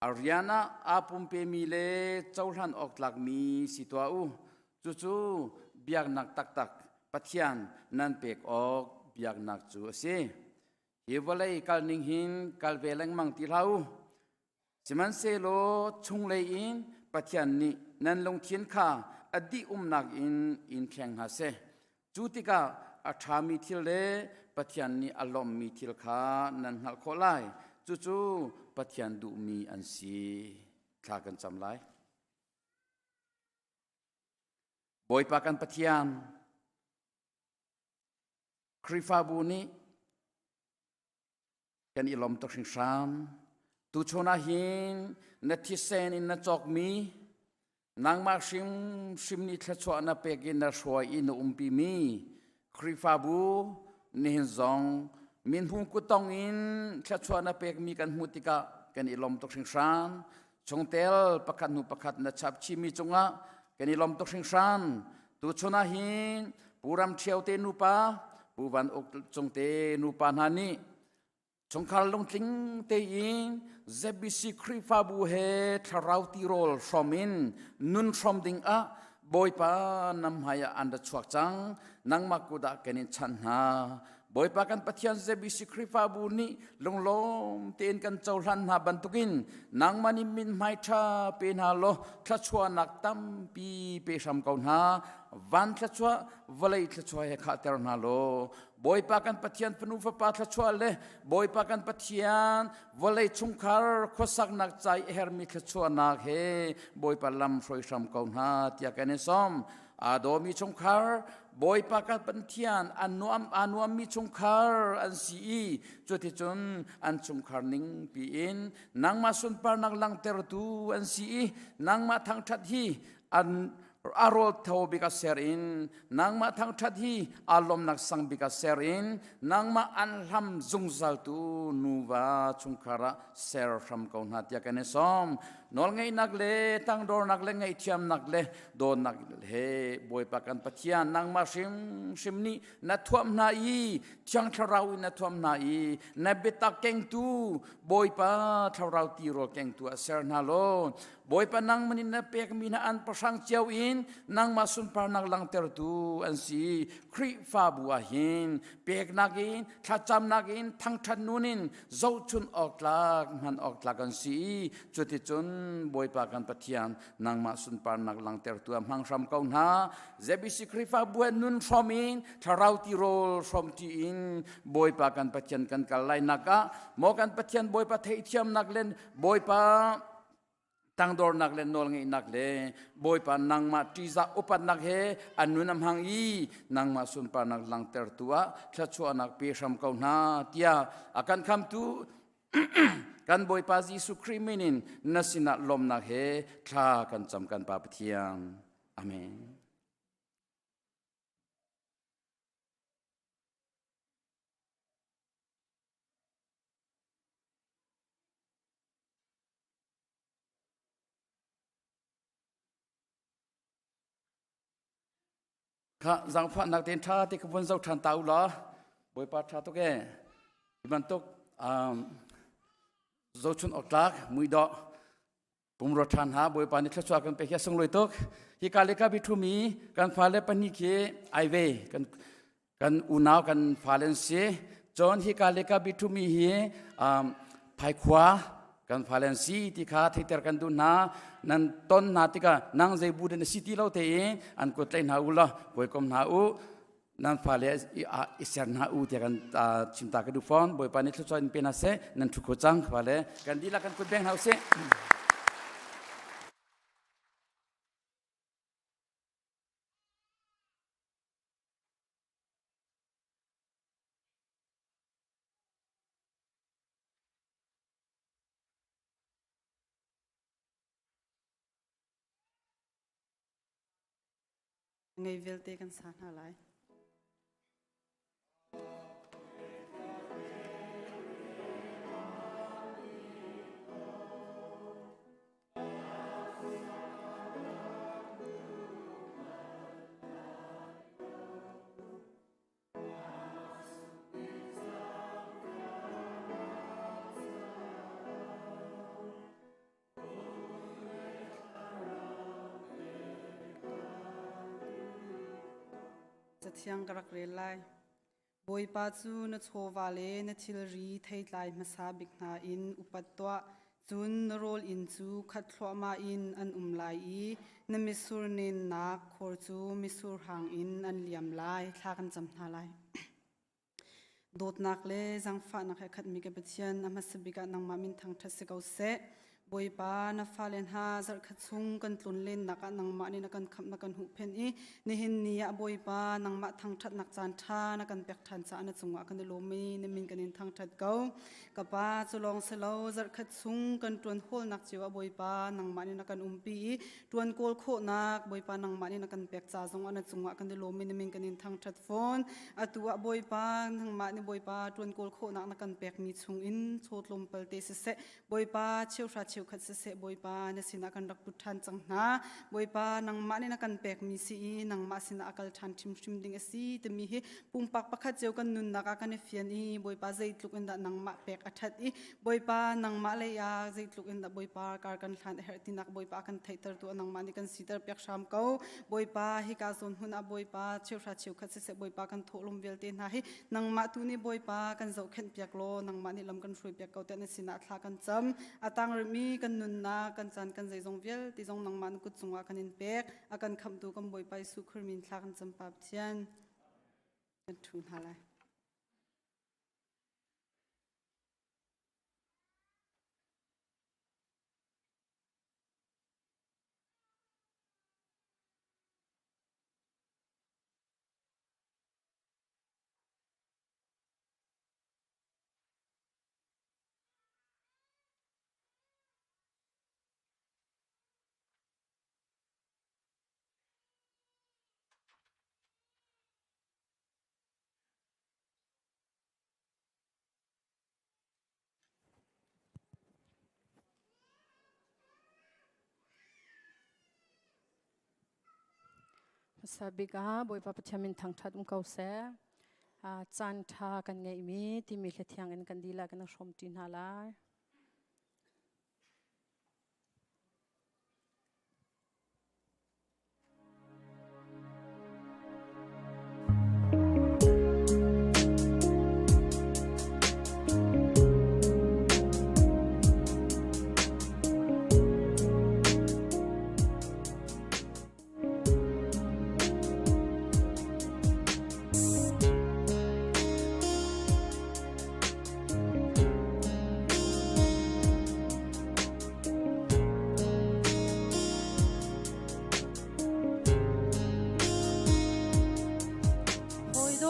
A rian ah aa pumpemi le cohlan awk tlakmi si tuah u. Cucu biaknak taktak Pathian nan pek awk biaknak cu a si. Hi vawlei kal ning hin kal ve lengmang ti hlah u. Sihmanhsehlaw chunglei in Pathian nih nan lungthin kha a dih umnak in in thleng hna seh. Cu tikah a ṭhami thil le Pathian nih a lawmhmi thil kha nan hngalh khawh lai. Cucu Pathian duhmi an si. Thla kan cam lai. Bawipa kan Pathian, Khrihfabu nih kan i lawm tuk hringhran. Tuchun ah hin na thisen in na cawkmi nangmah hrimhrim nih thluachuah na pek in na hruai i na umpimi Khrihfabu nihin zong minhung kutong in thluachuah na pekmi kan hmuh tikah kan i lawm tuk hringhran. Chungtel pakhat hnu pakhat na chap chihmi cungah kan i lawm tuk hringhran. Tuchun ah hin Pu Ram Ṭhio te nupa, Pu Van Uk Cung te nupa hna nih chungkhar lungtling tein ZBC Khrihfabu he thlarau tirawl hrawm in nun hrawm ding ah Bawipa nam hmai ah an ra chuak cang. Nangmah kut ah kan in chanh hna. Bawipa kan Pathian ZBC Khrihfabu nih lunglawm tein kan cohlan hna bantukin nangmah nih mithmai ṭha pe hna law thluachuahnak tampi pe hram ko hna. Van thluachuah, vawlei thluachuah he khahter hna law Bawipa kan Pathian fanu fapa thluachuah le Bawipa kan Pathian vawlei chungkhar khuasaknak ca i hermi thluachuahnak he Bawipa lam hruai hram ko hna tiah kan i sawm. Aa dawmi chungkhar Bawipa kan Pathian an nuam aa nuammi chungkhar an si i cuticun an chungkhar ning piin nangmah sunparnak langhtertu an si i nangmah thangṭhat hi an a rawl tho bik a ser in nangmah thangṭhat hi aa lawmnak sang bik a ser in nangmah an hlam zungzaltu nuva chungkhar ah ser hram ko hna tiah kan i sawm nawlngeihnak le tangdornak le ngaihthiamnak le dawtnak he Bawipa kan Pathian nangmah hrimhrim nih na thuam hna i Thiang Thlarau in na thuam hna i na biatak kengtu Bawipa Thlarau tirawl kengtu ah ser hna law Bawipa nangmah nih na pekmi hna an pahrang cio in nangmah sunparnak langhtertu an si Khrihfabu ah hin peknak in thlacamnak in thangṭhat nun in zohchun awk tlak hman awk tlak an si i cuticun Bawipa kan Pathian nangmah sunparnak langhtertu ah hmang hram ko hna ZBC Khrihfabu ah nun hrawm in thlarau tirawl hrawm ti in Bawipa kan Pathian kan kal lai nak ah maw kan Pathian Bawipa theihthiamnak le Bawipa tangdornak le nawlngeihnak le Bawipa nangmah ṭihzah upatnak he an nun a hmang i nangmah sunparnak langhtertu ah thluachuahnak pe hram ko hna tiah a kan khamtu kan Bawipa Jesuh Khrih min in na sinah lawmnak he thla kan cam kan Pa Pathian. Amen. Kha zaangfahnak tein ṭha te ka vun zoh ṭhan ta u law Bawipa ṭha tuk ee. Hi bantuk um, zohchun awk tlak muidawh pumrua ṭhan ha Bawipa nih thluachuah kan pek hi a sunglawi tuk. Hi ka le ka bi ṭhumi kan fale pahnih khi ai ve kan. Kan unau kan fale an si. Cun hika le ka biṭhumi hi phaikhua kan fale an si ti kha theiter kan duh hna. Nan ton hna tikah nang zei bu na si ti lo tein an kut tlaih hna u law hawikom hna u, nan fale i ser hna u tiah kan chim ta ka duh fawn. Bawipa nih thluachuah in pe hna seh. Nan ṭhu kho cang fale. Kan dihlak kan kut beng hna usih. Ngei vialte kan sa hna lai. Cathiang ka rak rel lai. Bawipa cu na chawva le na thilri theitlai hmasa bik hna in upat tuah, cun na rawl inn cu khat thluahmah in an um lai i na mitsur nennak khor cu mitsur hang in an liam lai. Thla kan cam hna lai. Dawtnak le zaangfahnak he khatmi ka Pathian, a hmasa bik ah nangmah min thangṭhat si ko seh. Bawipa, na fale hna zarhkhat chung kan tlun lennak ah nangmah nih na kan khamh na kan huhphenh i nihin ni ah Bawipa nangmah thangṭhatnak caan ṭha na kan pek ṭhan caah na cungah kan i lawm i na min kan in thangṭhat ko. Ka Pa, cu lawng si lo, zarhkhat chung kan ṭuan hawlnak cio ah Bawipa nangmah nih na kan umpi i ṭuan kawl khawhnak Bawipa nangmah nih na kan pek ca zongah na cungah kan i lawm i na min kan in thangṭhat fawn. Atu ah Bawipa nangmah nih Bawipa ṭuan kawl khawhnak na kan pekmi chungin chaw tlawmpal te siseh Bawipa cheuhra cheukhat siseh Bawipa na sinah kan rak put ṭhan cang hna. Bawipa nangmah nih na kan pekmi si i nangmah sinah a kal ṭhan hrimhrim ding a si timi hi pumpak pakhat cio kan nunnak ah kan i fian i Bawipa zeitluk in dah nangmah pek a ṭhat i Bawipa nangmah lei ah zeitluk in dah Bawipa kar kan hlan a herh tinak Bawipa a kan theihtertu a nangmah nih kan siter piak hram ko. Bawipa hika zawn hmun ah Bawipa cheuhra cheukhat siseh Bawipa kan thawhlawm vialte hna hi nangmah tu nih Bawipa kan zohkhenh piak law nangmah nih lam kan hruai piak ko tiah na sinah thla kan cam. A tang rihmi kan nunnak, kan caan, kan zeizong vialte zong nangmah na kut cungah kan in pek. A kan khamhtu kan Bawipa Jesuh Khrih min thla kan cam Pa Pathian. Kan ṭhu hna lai. Hmasa bik ah Bawipa Pathian min thangṭhat um ko seh. Caan ṭha kan ngeihmi timi hlathiang in kan dihlak in a hrawmṭi hna lai.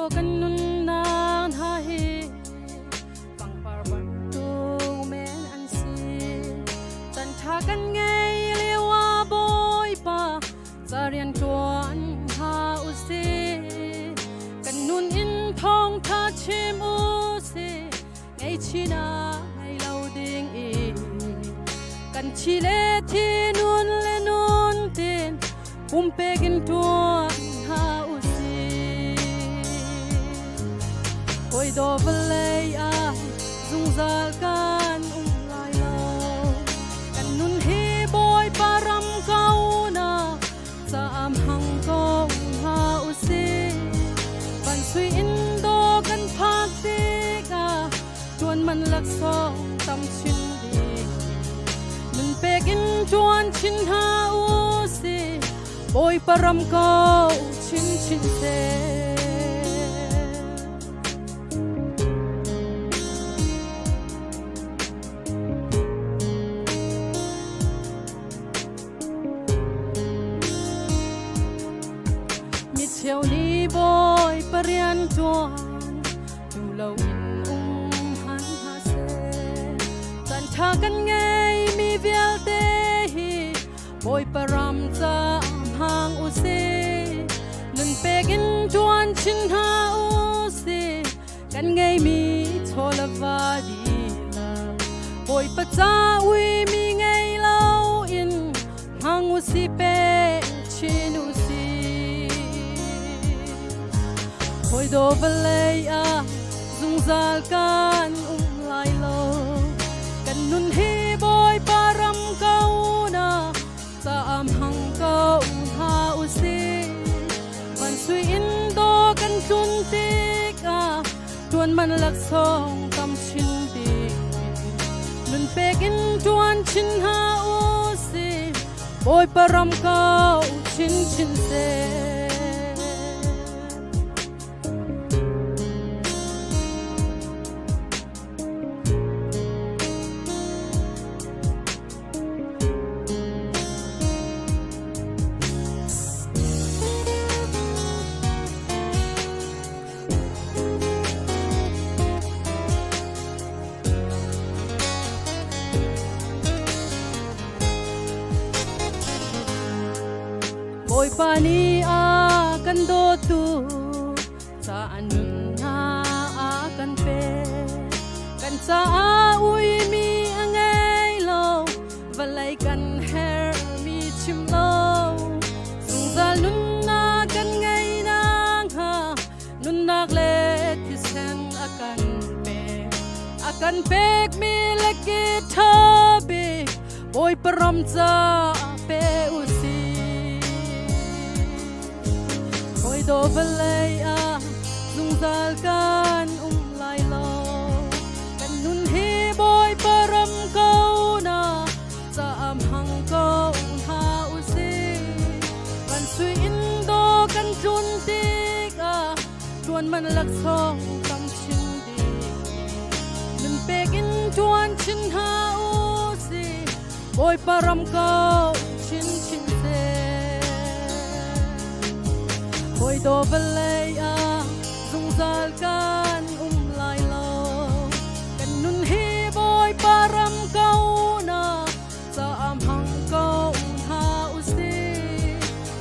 Hawi kan nunnak hna hi pangpar bantuk men an si. Chan ṭha kan ngei lio ah Bawipa ca rian ṭuan hna usih. Kan nun in thawngṭha chim usih. Ngaihchinak ngei lo ding in kan thi le thi nun le nun tin pumpek in ṭuan hna usih. Hawi daw vawlei ah zungzal kan um lai lo. Kan nun hi Bawipa ram ko na caam hang ko hna usih. Van sui in laksawng tam chin bik. Nun pek in ṭuan chin hna u si, Bawipa ram ko chinchin seh. Mi cheu nih Bawipa rian ṭuan tu loin um han hna seh. Caan ṭha kan ngei mi vialte hi Bawipa ram ca hmang u sih. Nun pek in ṭuan chin hna u sih. Kan ngeimi chaw le va dihlak Bawipa ca ui mi ngei loin hmang u si pe chin u si. Hawi do vawlei ah zungzal kan um lai lo. Kan nun hi Bawipa ram ko na caam hang ko hna u si. Van sui in do kan tlun tikah ṭuan man laksawng tam chin bik. Nun pek in ṭuan chin hna u si. Bawipa ram kau chinchin seh. Bawipa nih a kan dawtu ca nunnak a kan pek. Kan caah uimi a ngei lo, vawlei kan herhmi chim lo. Zungzal nunnak kan ngei nakhnga nunnak le thisen a kan pek. A kan pekmi le ki ṭha bik Bawipa ram ca pe u sih. Hawi do vawlei ah zungzal kan um lai lo. Kan nun hi Bawipa ram ko na caam hang ko hna u sih. Van sui in do kan tlun tikah ṭuan man laksawng tam chin ding. Nun pek in ṭuan chin hna u sih. Bawipa ram ko chinchin seh. Hawi do vawlei ah zungzal kan um lai lo. Kan nun hi Bawipa ram ko na caam hang ko hna u sih.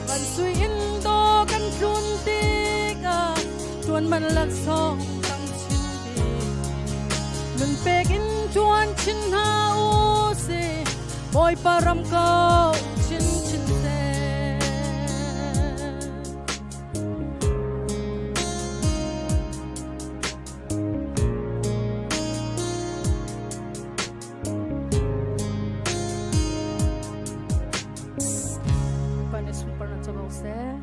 Kan sui in do kan tlun tikah ṭuan man laksawng tam chin bik. Nun pek in ṭuan chin hna u sih. Bawipa ram ko chinchin seh. Bawipa nih sunparnak co ko seh.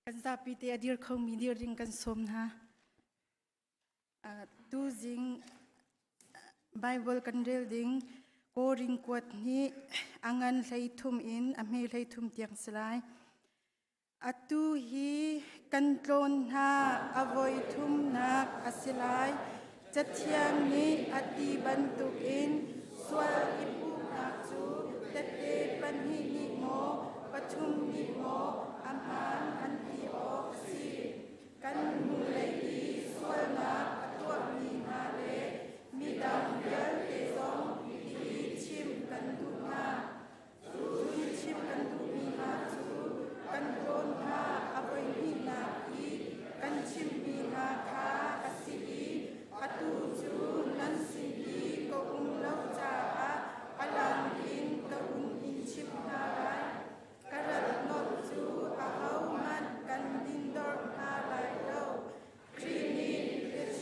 Kan zapi te a dir khomi dir ding kan sawm hna. Tuzing Bible kan rel ding Korin kuat nih a ngan hlei thum in a hme hlei thum tiang si lai. Atu hi kan tlawn hna a voi thumnak a si lai. Cathiang nih a ti bantukin sual i puhnak cu tette pahnih nih maw, pathum nih maw a hmaan an ti awk a si. Kan hnulei i sualnak a tuahmi hna le midang vialte zong hihi chimh kan duh hna. Cun chimh kan duhmi hna cu kan tlawn hna a voihnihnak i kan chimhmi hna kha a si i atu cu nan sin i ka um lo caah a lang in ka hun in chimh hna lai. Ka rat nolh cu ahohmanh kan dindorh hna lai lo. Khrih nih biachim.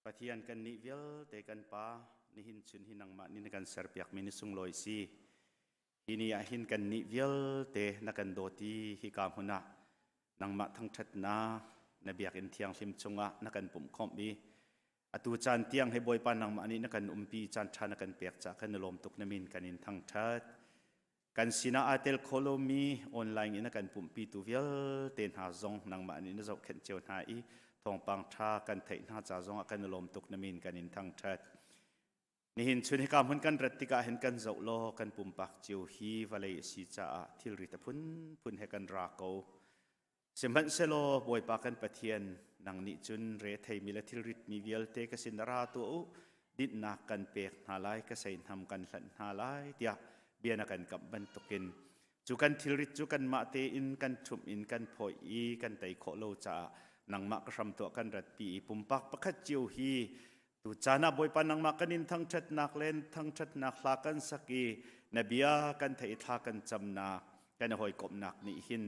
Pathian kan nih vialte kan Pa, nihin chun hi nangmah nih na kan serpiakmi ni sunglawi si. Hi ni ah hin kan nih vialte na kan dawt i hika hmun ah nangmah thangṭhatnak na biakinn thianghlim chungah na kan pumhkhawmh i atu caan tiang hi Bawipa nangmah nih na kan umpi caan ṭha na kan pek caah kan i lawm tuk na min kan in thangṭhat. Kan sinah aa tel kho lomi online in a kan pumhpitu vialte hna zong nangmah nih na zohkhenh cio hna i thawngpang ṭha kan theih hna ca zongah kan i lawm tuk na min kan in thangṭhat. Nihin chun hika hmun kan rat tikah hin kan zoh law kan pumpak cio hi vawlei a si caah thilri ta phunphun he kan ra ko. Sihmanhsehlaw Bawipa kan Pathian, nang nih cun re theimi le thilritmi vialte ka sin ra tuah u, dinhnak kan pek hna lai, ka seihnam kan hlanh hna lai, tiah bia na kan kamh bantukin cu kan thilrit cu kanmah tein kan ṭhumh in kan phawih i kan tei khawh lo caah nangmah ka hram tuah kan ratpi i pumpak pakhat cio hi tu caan ah Bawipa nangmah kan in thangṭhatnak le thangṭhatnak hla kan sak i na bia kan theih i thla kan camnak kan i hawikomhnak nih hin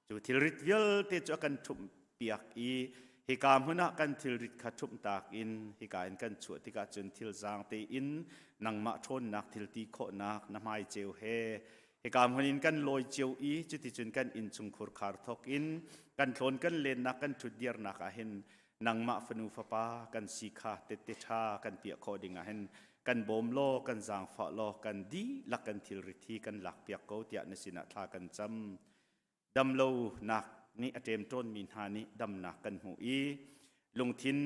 Cu thilrit vialte cu a kan ṭhumhpiak i hika hmun ah kan thilrit kha ṭhumhtak in hika in kan chuah tikah cun thil zaang tein nangmah ṭhawnnak thil ti khawhnak na hmai ceu he hika hmun in kan lawi cio i cuticun kan innchungkhur khar thawk in kan tlawn kan lennak kan ṭhutdirnak ah hin nangmah fanu fapa kan si kha tette ṭha kan piah khawh ding ah hin kan bawm law kan zaangfah law kan dihlak kan thilrit hi kan lakpiak ko tiah na sinah thla kan cam. Damlonak nih a ṭemṭawnmi hna nih damnak kan hmuh i lungthin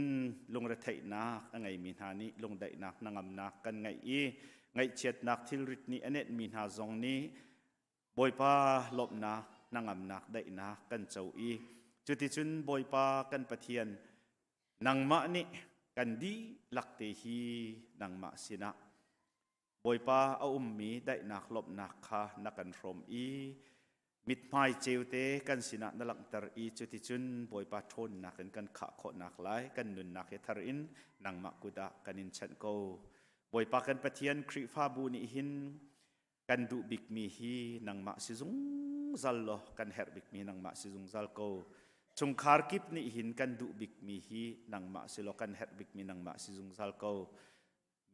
lungretheihnak a ngeimi hna nih lungdaihnak hnangamnak kan ngeih i ngaihchiatnak thilrit nih a nenhmi hna zong nih Bawipa lawmhnak hnangamnak daihnak kan co i cuticun Bawipa kan Pathian nangmah nih kan dihlak te hi nangmah sinah Bawipa a ummi daihnak lawmhnak kha na kan hrawm i mithmai ceute kan sinah na langhter i cuticun Bawipa ṭhawnnak in kan khah khawhnak lai kan nunnak hi thar in nangmah kut ah kan in chanh ko. Bawipa kan Pathian Khrihfabu nih hin kan duh bikmi hi nangmah si zungzal law kan herh bikmi nangmah si zungzal ko. Chungkhar kip nih hin kan duh bikmi hi nangmah si law kan herh bikmi nangmah si zungzal ko.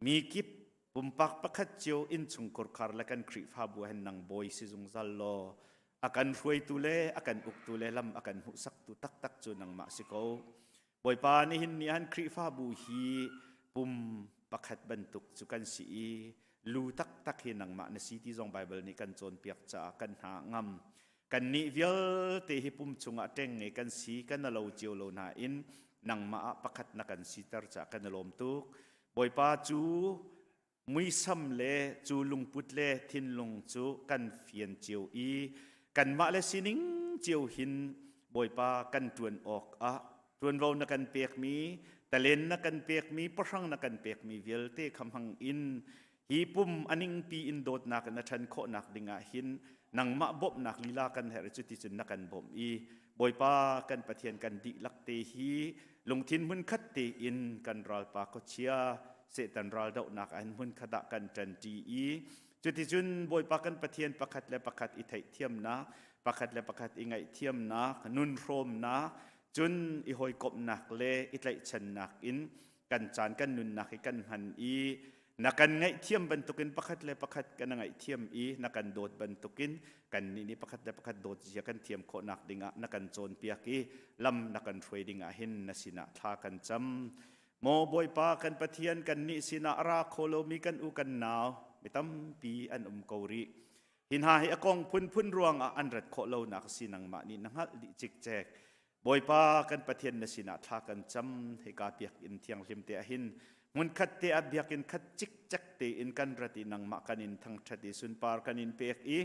Mi kip pumpak pakhat cio innchungkhar khar le kan Khrihfabu hen nang bawi si zungzal law a kan hruaitu le a kan uktu le lam a kan hmuhsaktu taktak cu nangmah si ko. Bawipa nihin ni han Khrihfabu hi pum pakhat bantuk cu kan si i lu taktak hi nangmah na si ti zong Bible nih kan cawnpiak caah kan hna ngam. Kannih vialte hi pum chungah ṭengnge kan si kan lo cio lo nain nangmah ah pakhat na kan siter caah kan i lawm tuk. Bawipa cu muisam le cu lungput le thinlung cu kan fian cio i kanmah le sining cio hin Bawipa kan ṭuan awk ah ṭuanvo na kan pekmi talen na kan pekmi pahrang na kan pekmi vialte kha hmang in Hi pum a ningpi in dawtnak in a ṭhan khawhnak dingah hin nangmah bawmhnak lila kan herh i cuticun na kan bawmh i Bawipa kan Pathian kan dihlak te hi lungthin hmunkhat tein kan ralpa khuachia Satan raldohnak ah hin hmunkhat ah kan ṭanṭi i cuticun Bawipa kan Pathian pakhat le pakhat i theihthiamnak pakhat le pakhat i ngaihthiamnak nun hrawmnak cun i hawikomhnak le i tlaihchannak in kan caan kan nunnak hi kan hman i na kan ngaihthiam bantukin pakhat le pakhat kan ngaihthiam i na kan dawt bantukin kan nih nih pakhat le pakhat dawt zia kan thiam khawhnak dingah na kan cawnpiak i lam na kan hruai dingah hin na sinah thla kan cam maw Bawipa kan Pathian kan nih sinah ra kho lomi kan u kan nau mi tampi an um ko rih hi hna hi a kong phunphun ruangah an rat khawh lonak si nangmah nih na hngalh dih cikcek Bawipa kan Pathian na sinah thla kan cam hika biakinn thianghlim te ah hin hmunkhat te ah biakinn khat cikcek tein kan rat i nangmah kan in thangṭhat i sunpar kan in pek i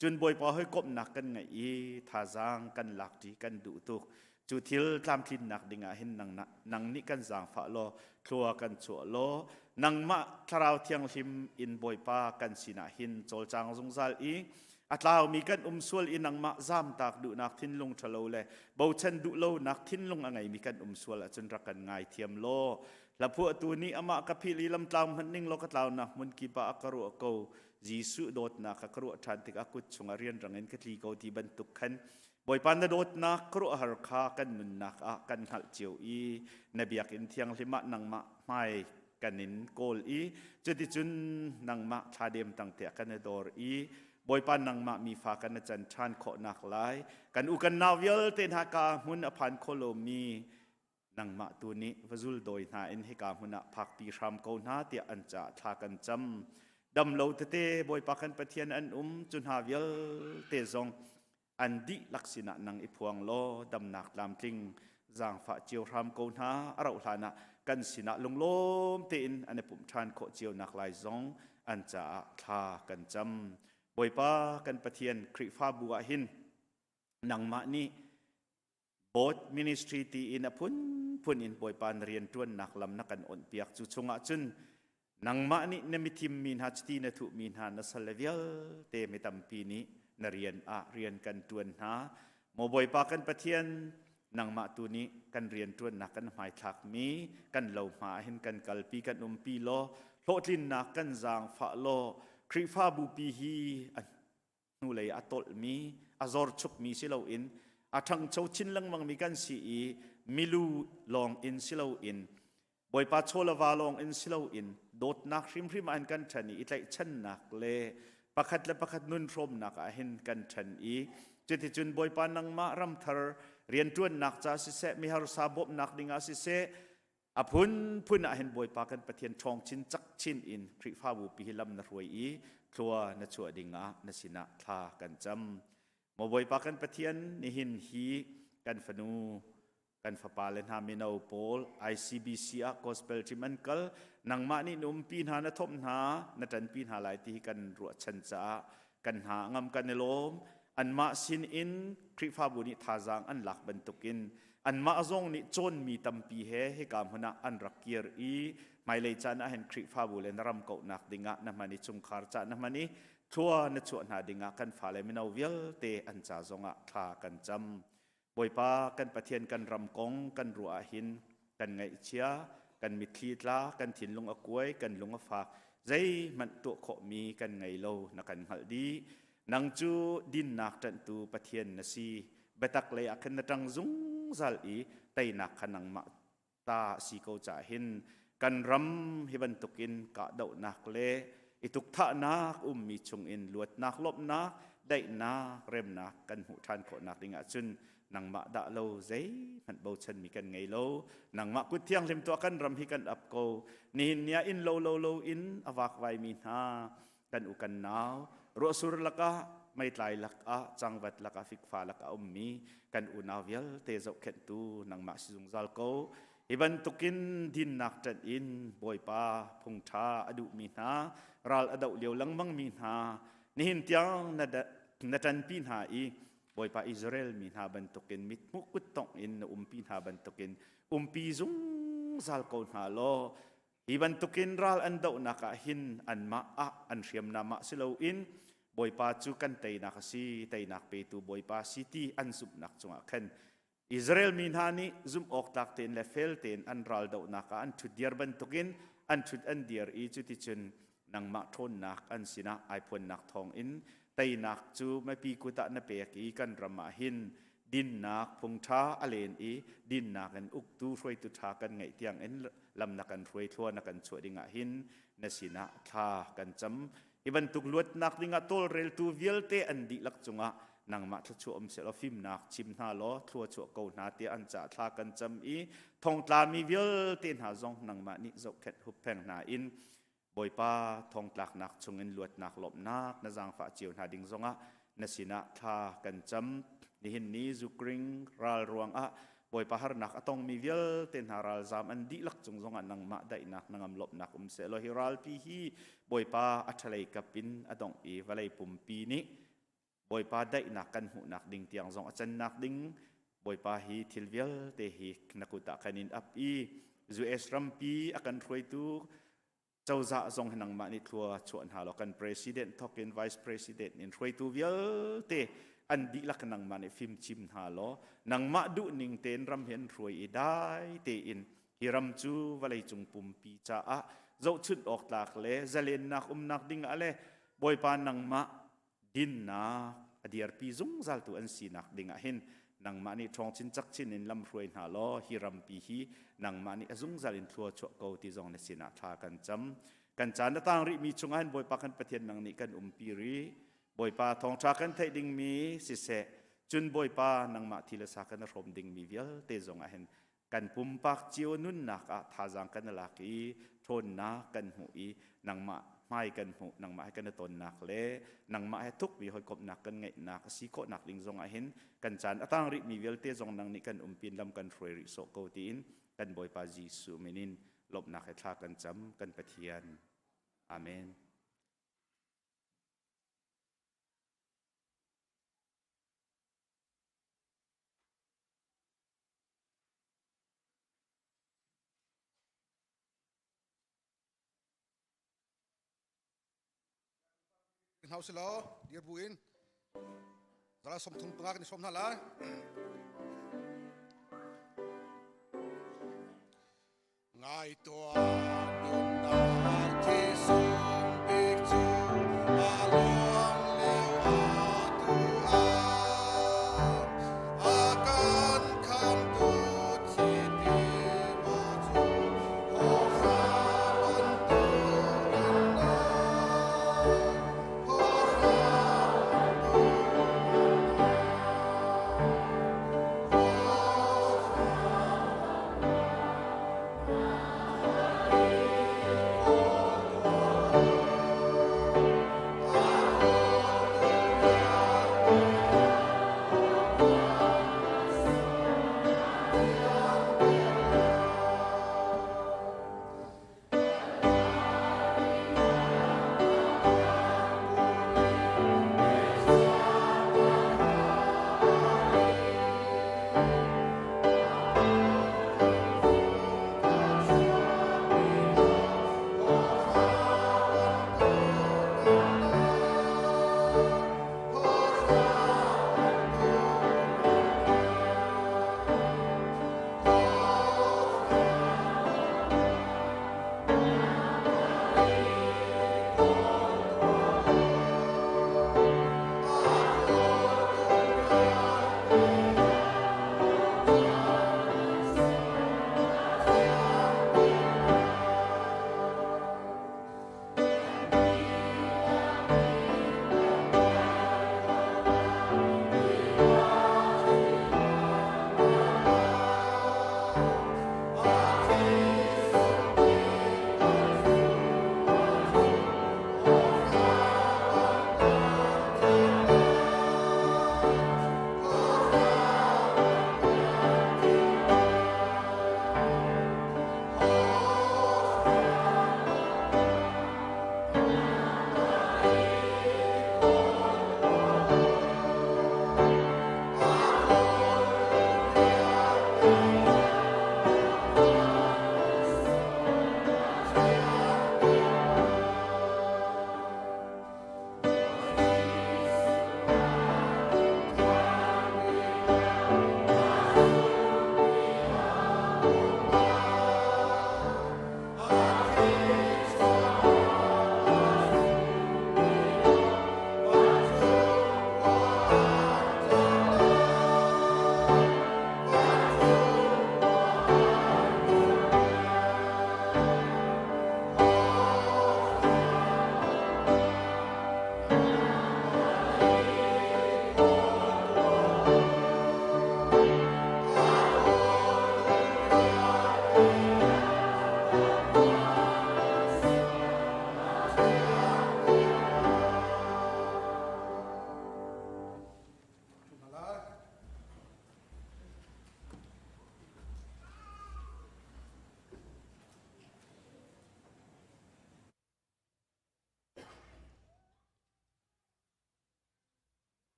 cun Bawipa hawikomhnak kan ngeih i thazaang kan lakṭi kan duh tuk cu thil tlamtlinnak dingah hin nang, nang nih kan zaangfah law thlua kan chuah law nangmah thlarau thianghlim in Bawipa kan sinah hin cawlcang zungzal i A tlaumi kan um sual i nangmah zamtak duhnak thinlung ṭhalo le bochan duh lonak thinlung a ngeimi kan um sual ahcun rak kan ngaithiam law hlaphuahtu nih amah ka philh i lamtlau hmanh ning law ka tlaunak hmun kip ah a ka ruah ko. Jesuh dawtnak kha ka ruah ṭhan tikah kut chungah rianrang in ka tli ko ti bantuk khan Bawipa na dawtnak khuaruahhar kha kan nunnak ah kan hngalh cio i na biakinn thianghlim ah nangmah hmai kan in kawl i cuticun nangmah thladem tangte ah kan i dor i Bawipa nangmah mifa kan i can ṭhan khawhnak lai kan u kan nau vialte hna ka hmun a phan kho lomi nangmah tu nih va zul dawi hna in hika hmun ah phakpi hram ko hna tiah an caah thla kan cam. Dam lo tete Bawipa kan Pathian an um cu hna vialte zong an dihlak sinah nang i phuang law damnak tlamtling zaangfah cio hram ko hna. A rauh hlan ah kan sinah lunglawm tein an i pumh ṭhan khawh cio nak lai zong an caah thla kan cam. Bawipa kan Pathian Khrihfabu ah hin nangmah nih Board ministry tiin a phunphun in Bawipa na rianṭuannak lam na kan onhpiak. Cu chungah cun nangmah nih na mithim mi hna chiti na thuhmi hna na salle vialte mi tampi nih na rian ah rian kan ṭuan hna. Maw Bawipa kan Pathian, nangmah tu nih kan rianṭuannak kan hmaithlakmi kan lohma ah hin kan kalpi kan umpi law hlawhtlinnak kan zaangfah law Khrihfabu pi hi hnulei a tolhmi a zorchukmi si loin a ṭhangcho chin lengmangmi kan si i milu lawng in si loin Bawipa chawlava lawng in si loin dawtnak hrimhrim ah hin kan ṭhen i i tlaihchannak le pakhat le pakhat nun hrawmnak ah hin kan ṭhen i cuticun Bawipa nangmah ramthar rianṭuannak ca siseh miharsa bawmhnak dingah siseh A phunphun ah hin Bawipa kan Pathian ṭhawng chin cak chin in Khrihfabu pi hi lam na hruai i thlua na chuah dingah na sinah thla kan cam. Maw Bawipa kan Pathian, nihin hi kan fanu kan fapa le hna mino pawl ICBC ah gospel team an kal nangmah nih na umpi hna na thomh hna na ṭanpi hna lai ti hi kan ruahchan caah kan hna ngam kan i lawm anmah sin in Khrihfabu nih thazaang an lak bantukin anmah zong nih cawnmi tampi he hika hmun ah an rak kir i hmailei caan ah hin Khrihfabu le na ram kauhnak dingah na hman i chungkhar ca na hman i thlua na chuah hna dingah kan fale mino vialte an ca zongah thla kan cam. Bawipa kan Pathian kan ram kong kan ruah ah hin kan ngaihchia, kan mitthli tla, kan thinlung a kuai, kan lung a fak, zeihmanh tuah khawhmi kan ngei lo na kan hngalh dih. Nang cu dinnak ṭanhtu Pathian na si. Biatak lei ah khan na ṭang zungzal i teinak kha nangmah ta a si ko caah hin kan ram hi bantukin kahdohnak le i tukthahnak ummi chungin luatnak lawmhnak daihnak remnak kan hmuh ṭhan khawhnak ding ahcun nangmah dah lo zeihmanh bochanmi kan ngei lo nangmah kut thianghlim tuah kan ram hi kan ap ko nihin ni ah inn lo lo lo in a vakvaimi hna kan u kan nau ruahsur lakah meitlai lakah cangvat lakah fikfa lakah ummi kan unau vialte zohkhenhtu nangmah si zungzal ko hi bantukin dinnak ṭanh in Bawipa phungṭha a duhmi hna ral a doh lio lengmangmi hna nihin tiang na na ṭanpi hna i Bawipa Israel mi hna bantukin mithmuh kuttongh in na umpi hna bantukin umpi zungzal ko hna law Hi bantukin ral an dohnak ah hin anmah ah an hriamnam ah si loin Bawipa cu kan teinak a si, teinak petu Bawipa si ti an zumhnak cungah khan Israel mi hna nih zumh awk tlak tein le fel tein an ral dohnak ah an ṭhut diar bantukin an ṭhut an diar i cuticun nangmah ṭhawnnak an sinah ai phuannak thawngin teinak cu mipi kut ah na pek i kan ram ah hin dinnak phungṭha a len i dinnak in uktu hruaitu ṭha kan ngeih tiang in lam na kan hruai thlua na kan chuah dingah hin na sinah thla kan cam hi bantuk luatnak dingah tawlreltu vialte an dihlak cungah nangmah thluachuah um sehlaw fimnak chim hna law thlua chuah ko hna tiah an caah thla kan cam i thongtlami vialte hna zong nangmah nih zohkhenh huppheng hna in Bawipa thongtlaknak chungin luatnak lawmhnak na zaangfah cio hna ding zongah na sinah thla kan cam. Nihin ni zukring ral ruangah Bawipa harnak a tongmi vialte hna ralzam an dihlak cung zongah nangmah daihnak na ngam lawmhnak um sehlaw hi ralpi hi Bawipa a ṭhalei kap in a dongh i vawlei pumpi nih Bawipa daihnak kan hmuhnak ding tiang zong a cannak ding Bawipa hi thil vialte hi na kut ah kan in ap i US rampi a kan hruaitu cozah zong hi nangmah nih thlua chuah hna law kan president thawk in vice president in hruaitu vialte an dihlak nangmah nih fimchim hna law nangmah duhning tein ram hi an hruai i dai tein hi ram cu vawleicung pumpi caah zohchunh awk tlak le zalennak umnak ding ah le. Bawipa nangmah dinnak a dirpi zungzaltu an sinak ding ah hin nangmah nih ṭhawng chin cak chin in lamhruai hna law hi rampi hi nangmah nih a zungzal in thlua chuah ko ti zong na sinah thla kan cam. Kan caan a tang rihmi chungah hin Bawipa kan Pathian nang nih kan umpi rih. Bawipa thawngṭha kan theih dingmi siseh, cun Bawipa nangmah thi le sa kan i hrawm dingmi vialte zongah hin kan pumpak cio nunnak ah thazaang kan i lak i ṭhawnnak kan hmuh i nangmah hmai kan hmuh, nangmah he kan i tonnak le nangmah he thukmi hawikomhnak kan ngeihnak a si khawhnak ding zongah hin kan caan a tang rihmi vialte zong nang nih kan umpin lam kan hruai rih sawh ko tiin kan Bawipa Jesuh min in lawmhnak he thla kan cam kan Pathian. Amen. Hna usilaw dir bu in zala 35 kan i sawm hna lai. Ngai tuah nunnak thisung bik cu a luang lio atu ah a kan khamtu thi tiva cu hawhra bantukin na hawhra bantukin na hawhra.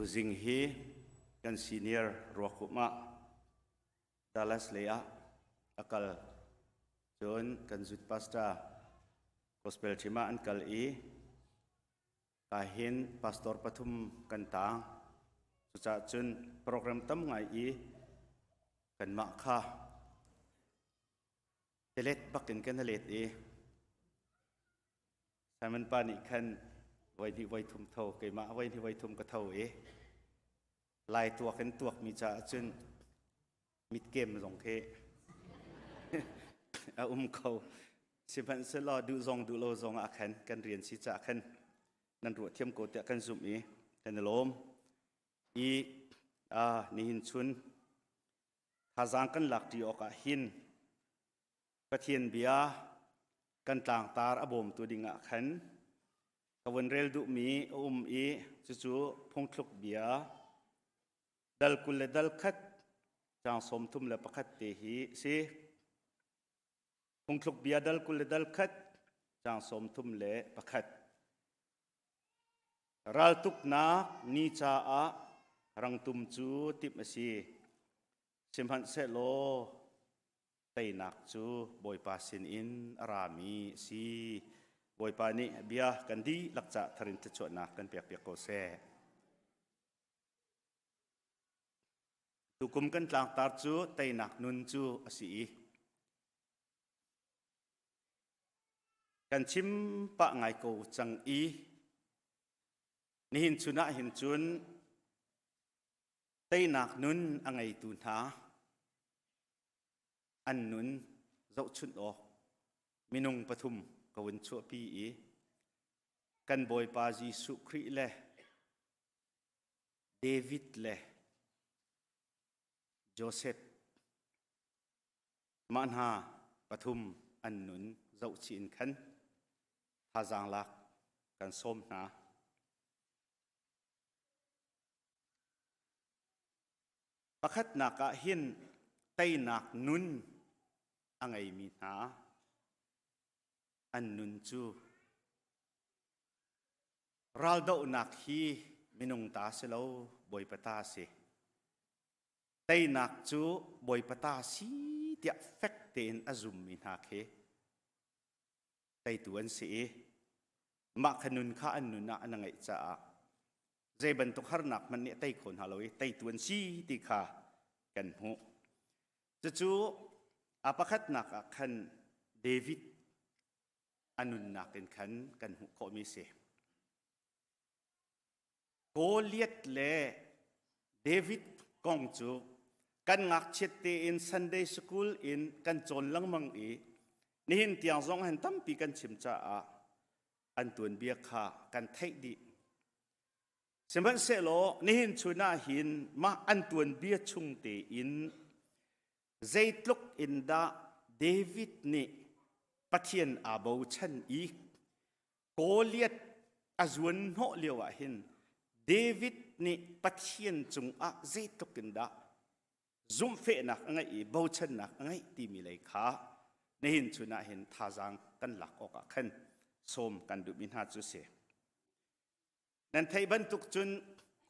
Tuzing hi kan senior ruakhumh ah Dallas lei ah a kal. Cun kan zut pastor gospel team ah an kal i ka hin pastor pathum kan tang. Cucaah cun program tam ngai i kanmah kha telet bak in kan let i Simon pa nih khan voi hnih voi thum tho keimah voi hnih voi thum ka tho i lai tuak in tuakmi caah cun mitkem zong khi a um kho. Sihmanhsehlaw duh zong duh lo zong ah khan kan rian si caah khan nan ruah thiam ko tiah kan zumh i kan i lawm. I nihin chun thazaang kan lak ṭi awk ah hin Pathian bia kan tlangtar a bawmtu ding ah khan ka vun rel duhmi a um i cucu phungthluk bia dal 21 caang 31 te hi si. Phungthluk bia dal 21 caang 31. Raltuknak ni caah rangtum cu timh a si. Sihmanhsehlaw teinak cu Bawipa sinin a rami a si. Bawipa nih bia kan dihlak cah tharin thluachuahnak kan pekpiak ko seh. Tukum kan tlangtar cu teinak nun cu a si i kan chim pah ngai ko cang i nihin chun ah hin cun teinak nun a ngeitu hna an nun zohchunh awk minung pathum ka vun chuahpi i kan Bawipa Jesuh Khrih le David le Joseph mah hna pathum an nun zohchih in khan thazaang lak kan sawm hna. Pakhatnak ah hin teinak nun a ngeimi hna an nun cu raldohnak hi minung ta si lo Bawipa ta si. Teinak cu Bawipa ta si tiah fek tein a zummi hna khi teitu an si i mah kha nun kha an nun ah an ngeih caah zei bantuk harnak hmanh nih a tei kho hna lo i teitu an si ti kha kan hmuh. Cucu a pakhatnak ah khan David a nunnak in khan kan hmuh khawhmi si. Goliath le David kong cu kan ngakchiat tein Sunday school in kan cawn lengmang i nihin tiang zong han tampi kan chim caah an tuanbia kha kan theih dih. Sihmanhsehlaw nihin chun ah hin mah an tuanbia chung tein zeitluk in dah David nih Pathian aa bochan i Goliath a zuan hnawh lio ah hin David nih Pathian cungah zeitluk in dah zumhfehnak a ngeih i bochannak a ngeih timi lei kha nihin chun ah hin thazaang kan lak awk ah khan sawm kan duhmi hna cu si. Nan theih bantuk cun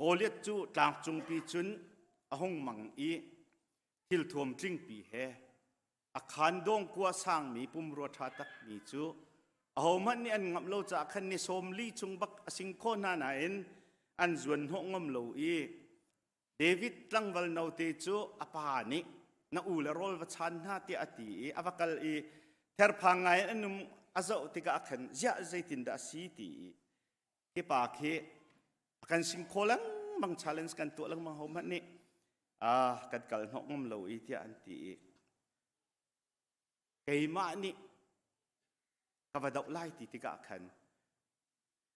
Goliath cu tlangcungpi cun a hung mang i thilthuam tlingpi he a khandawng kua sangmi pumrua ṭha takmi cu ahohmanh nih an ngamh lo caah khan ni 40 chung bak a sing khawh hna nain an zuan hnawh ngam lo i David tlangval note cu a pa nih na u le rawl va chan hna tiah a ti i a va kal i therphang ngai in an um a zoh tikah khan ziah zeitindah a si ti i hi pa khi a kan sing kho lengmang challenge kan tuah lengmang ho hmanh nih a kan kal hnawh ngam lo i tiah an ti i keimah nih ka va doh lai ti tikah khan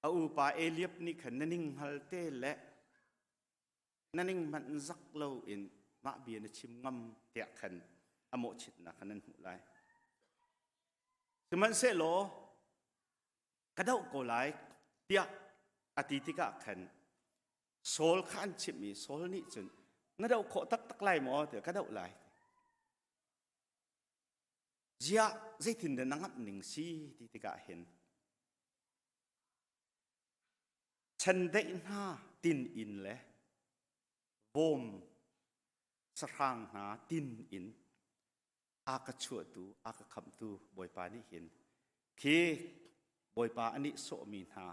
a upa Eliab nih khan na ning hngal te le na ning hmanh zak lo in mah bia na chim ngam tiah khan a mawhchitnak khan nan hmuh lai. Sihmanhsehlaw ka doh ko lai tiah a ti tikah khan Saul kha an chimh i Saul nih cun na doh khawh taktak lai maw tiah ka doh lai. Ziah zeitin dah na ngamh ning si ti tikah hin chandeih hna tin in le Bawm sahrang hna tin in a ka chuahtu a ka khamhtu Bawipa nih hin khi Bawipa a nih sawhmi hna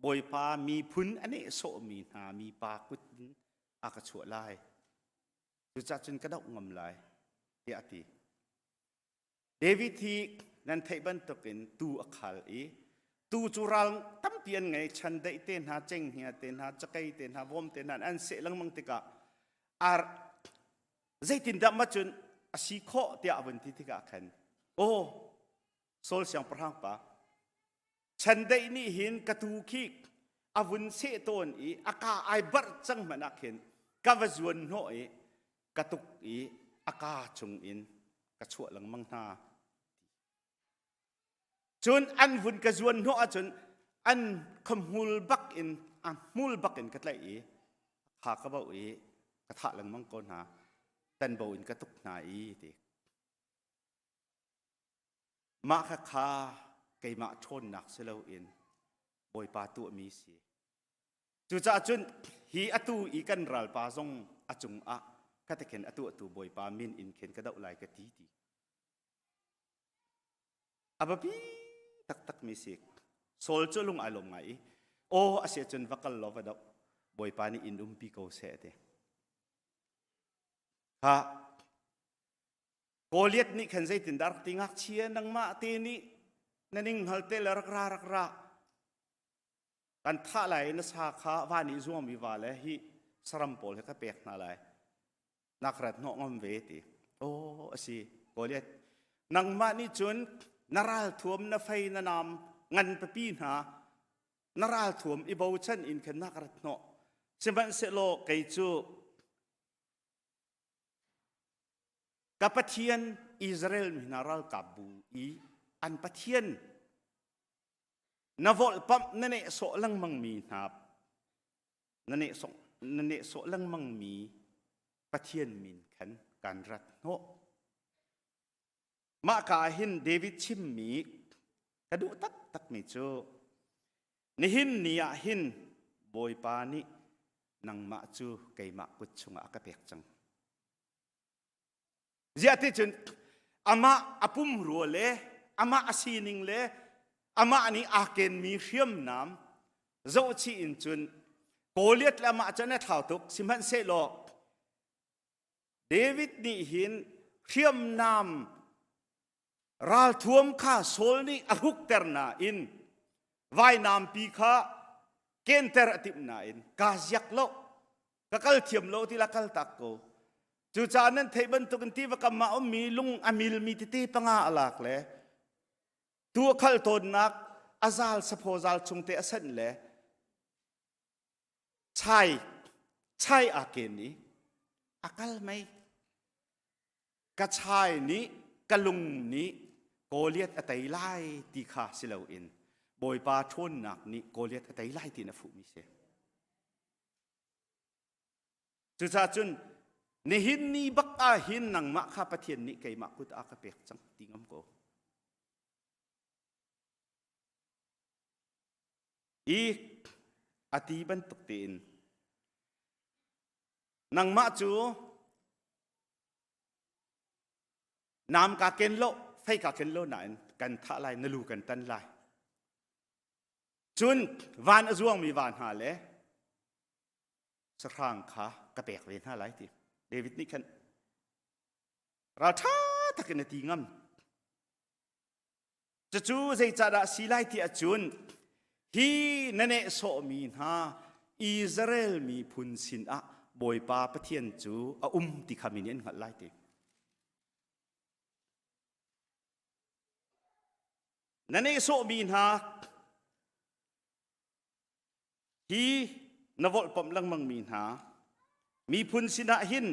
Bawipa miphun a nih sawhmi hna mipa kut in a ka chuah lai cucaah cun ka doh ngam lai tiah a ti David hi nan theih bantukin tuu a khal i tuu cu ral tampi an ngei chandeih te hna cenghngia te hna cakei te hna vom te hna an seh lengmang tikah ar zeitindah ma cun a si khawh tiah a vun ti tikah khan aw Saul siangpahrang pa chandeih nih hin ka tuu khi a vun seh tawn i a ka ai barh cang hmanh ah khin ka va zuan hnawh i ka tuk i a ka chung in ka chuah lengmang hna. Cun an vun ka zuan hnawh ahcun an khahmul bak in a hmul bak in ka tlaih i kha ka bauh i ka thah lengmang ko hna tanbo in ka tuk hna i ti. Mah kha kha keimah ṭhawnnak si loin Bawipa tuahmi si. Cucaah cun hi atu i kan ralpa zong a cungah ka te khin a tuahtu Bawipa min in khin ka doh lai ka ti ti. A biapi taktakmi si. Saul cu lung ai lawm ngai i aw a si cun va kal law va doh Bawipa nih in umpi ko seh ti. Ha Goliath nih khan zeitindah rak ti ngakchia nangmah te nih na ning hngal te le rak ra rak ra kan thah lai na sa kha va nih zuangmi va le hi saram pawl he ka pek hna lai nak rat hnawh ngam ve ti aw asi Goliath nangmah nih cun na ralthuam na fei na nam ngan pipi hna na ralthuam i bochan in khan nak rat hnawh sihmanhsehlaw kei cu Ka Pathian Israel mi hna ralkapbu i an Pathian na volhpamh na nehsawh lengmang mi hna na nehsawh na nehsawh lengmang mi Pathian min khan kan rat hnawh. Mah ka ah hin David chimmi ka duh taktakmi cu nihin ni ah hin Bawipa nih nangmah cu keimah kut chungah a ka pek cang. Ziah ti cun amah a pumrua le amah a sining le amah nih aa kenmi hriamnam zohchih in cun Goliath le amah cu an i thlau tuk sihmanhsehlaw David nih hin hriamnam ralthuam kha Saul nih a hrukter nain vainampi kha kenter a timh nain kaa ziak lo ka kal thiam lo ti la kal tak ko cucaah nan theih bantukin tiva kam ah ummi lung a milmi tete panga a lak le tu a khal tawnnak a zal saphaw zal chung te a sanh le chai chai aa ken i a kal mei ka chai nih ka lung nih Goliath a tei lai ti kha si loin Bawipa ṭhawnnak nih Goliath a tei lai ti na fuhmi si. Cucaah cun nihin ni bak ah hin nangmah kha Pathian nih keimah kut ah ka pek cang ti ngam ko. I a ti bantuk tein nangmah cu nam ka ken lo fei ka ken lo nain kan thah lai na lu kan tan lai cun van a zuangmi va hna le sahrang kha ka pek ve hna lai ti David nih khan ralṭha takin a ti ngam Cucu zeicahdah si lai ti ahcun hi na nehsawhmi hna Israel miphun sinah Bawipa Pathian cu a um ti kha mi nih an hngalh lai ti. Na nehsawhmi hna hi na volhpamh lengmang mi hna miphun sinah hin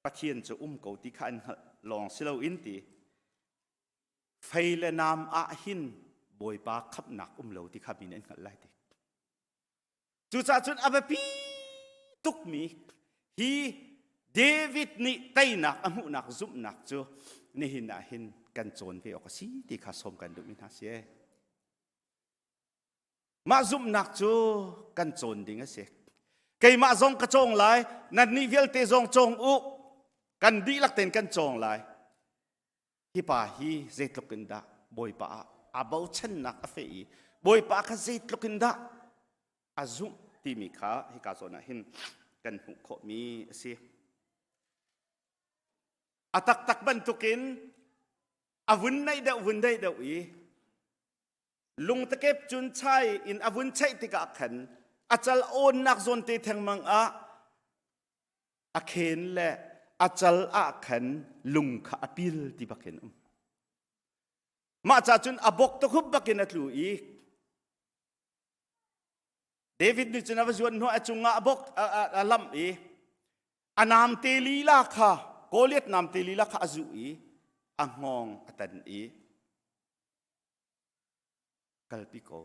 Pathian cu um ko ti kha an hngalh lawng si loin ti fei le nam ah hin Bawipa khamhnak um lo ti kha mi nih an hngalh lai ti. Cucaah cun a biapi tukmi hi David nih teinak a hmuhnak zumhnak cu nihin ah hin kan cawn ve awk a si ti kha sawm kan duhmi hna si. Mah zumhnak cu kan cawn ding a si. Keimah zong ka cawng lai, nannih vialte zong cawng u. Kan dihlak tein kan cawng lai. Hi pa hi zeitluk in dah Bawipa ah aa bochannak a feh i Bawipa kha zeitluk in dah a zumh timi kha hika zawn ah hin kan hmuh khawhmi a si. A taktak bantukin a vun naih deuh vun naih deuh i lungtakep cun chai in a vun cheih tikah khan a cal awnnak zawn te thengmang ah a khen le a cal ah khan lung kha a pil ti bakin um. Mah ca cun a bok takhup bakin a tlu i David nih cun a va zuan hnuah a cungah a bok a lamh i a namte lila kha Goliath namte lila kha a zuh i a hngawng a tan i kalpi ko.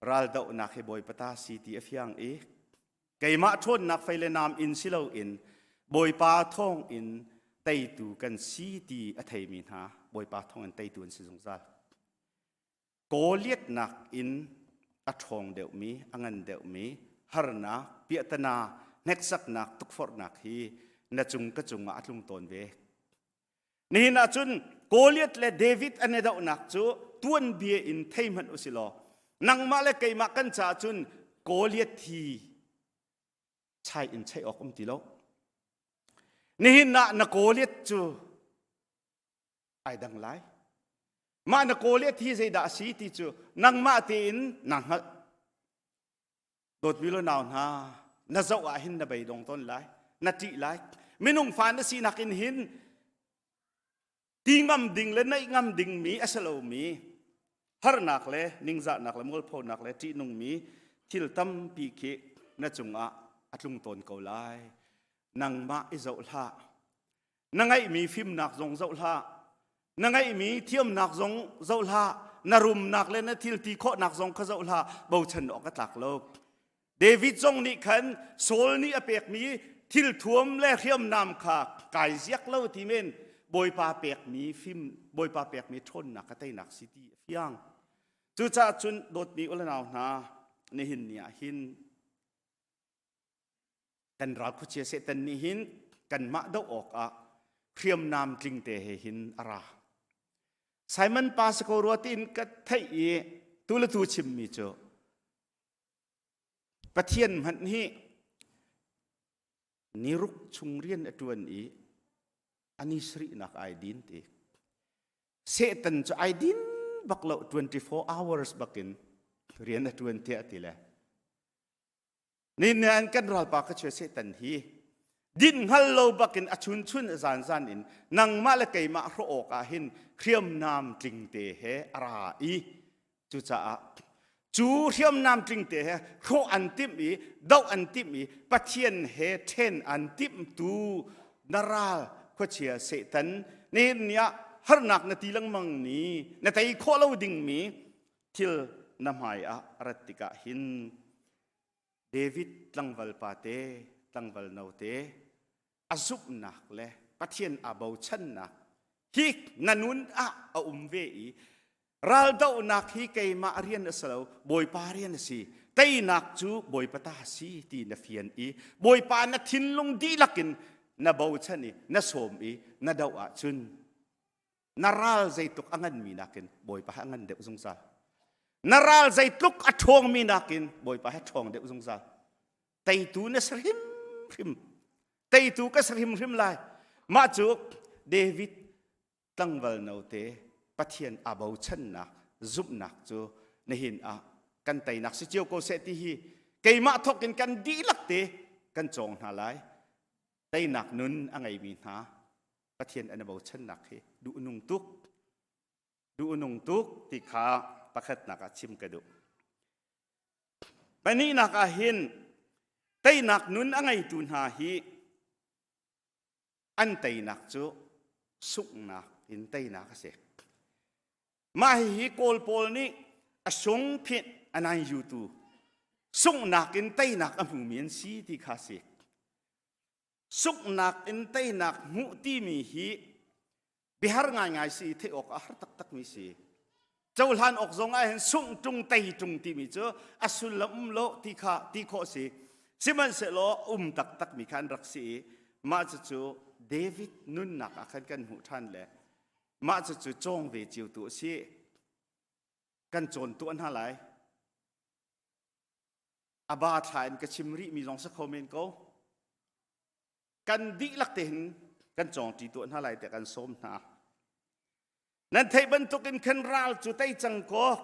Raldohnak hi Bawipa ta si ti a fiang i keimah ṭhawnnak fei le nam in si loin Bawipa thawng in teitu kan si ti a theimi hna Bawipa thawng in teitu an si zungzal. Goliath nakin a ṭhawng deuhmi, a ngan deuhmi harnak, piahtana, hneksaknak, tukforhnak hi na cung ka cungah a tlung tawn ve. Nihin ah cun Goliath le David an i dohnak cu tuanbia in thei hmanh u si law nangmah le keimah kan caah cun Goliath hi chai in chai awk um ti lo. Nihin ah na Goliath cu ai dang lai. Mah na Goliath hi zeidah a si ti cu nangmah tein naa hngalh. Dawtmi lo nau hna, na zoh ah hin na beidong tawn lai, na ṭih lai. Minung fa na sinak in hin ti ngam ding le naih ngam dingmi a si lomi harnak le ningzahnak le mualphonak le ṭihnungmi thil tampi khi na cungah a tlung tawn ko lai. Nangmah i zoh hlah. Na ngeihmi fimnak zong zoh hlah. Na ngeihmi thiamnak zong zoh hlah. Na rumnak le na thil ti khawhnak zong kha zoh hlah. Bochan awk a tlak lo. David zong nih khan Saul nih a pekmi thil thuam le hriamnam kha kai ziak lo ti men Bawipa pekmi fim Bawipa pekmi ṭhawnnak ka teinak si ti a fiang. Cucaah cun dawtmi u le nau hna nihin ni ah hin kan ral khuachia Satan nih hin kanmah doh awkah hriamnam tlingte he hin a ra. Simon pa si ko rua tiin ka theih i tu le tu chimmi cu Pathian hmanh hi niruk chung rian a ṭuan i a ni sarihnak ai din ti. Satan cu ai din bak lo 24 hours bakin rian a ṭuan tiah ti le Nihin kan ralpa ka chia Satan hi din hngal lo bakin a chunchun a zanzan in nangmah le keimah hrawh awk ah hin hriamnam tlingte he a ra i cucaah cu hriamnam tlingte he hrawh an timh i doh an timh i Pathian he ṭhen an timhtu na ral khuachia Satan nihin ni ah harnak na ti lengmang ni na tei khawh lo dingmi thil na hmai ah rat tikah hin David tlangval pate tlangval note a zumhnak le Pathian aa bochannak hi na nun ah a um ve i raldohnak hi keimah rian a si lo Bawipa rian a si teinak cu Bawipa ta si ti na fian i Bawipa na thinlung dihlak in na bochan i na sawm i na doh ahcun na ral zeitluk a nganmi nakin Bawipa he a ngan deuh zungzal. Na ral zeitluk a ṭhawngmi nakin Bawipa he ṭhawng deuh zungzal. Teitu na si hrimhrim. Teitu ka si hrimhrim lai. Mah cu David tlangval note Pathian aa bochannak zumhnak cu nihin ah kan teinak si cio ko seh ti hi keimah thawk in kan dihlak te kan cawng hna lai. Teinak nun a ngeimi hna Pathian an i bochannak hi duh nung tuk duh nung tuk ti kha pakhatnak ah chim ka duh. Pahnihnak ah hin teinak nun a ngeitu hna hi an teinak cu sunghnak in teinak a si. Mah hihi Kawl pawl nih a sung phit a nai yutu sunghnak in teinak a hmumi an si ti kha si. Sunghnak in teinak hmuh timi hi biahar ngaingai si theih awk a har taktakmi si. Cohlan awk zong ah hin sungh ṭung tei ṭung timi cu a sullam um lo ti kha ti khawh si. Sihmanhsehlaw um taktak mi kha an rak si i mah cucu David nunnak ah khan kan hmuh ṭhan le mah cucu cawng ve cio tu a si. Kan cawn tuah hna lai. A ba thla in ka chim rih mi zong si kho men ko. Kan dihlak te hin kan cawngṭi tuah hna lai tiah kan sawm hna. Nan theih bantukin khan ral cu tei cang kaw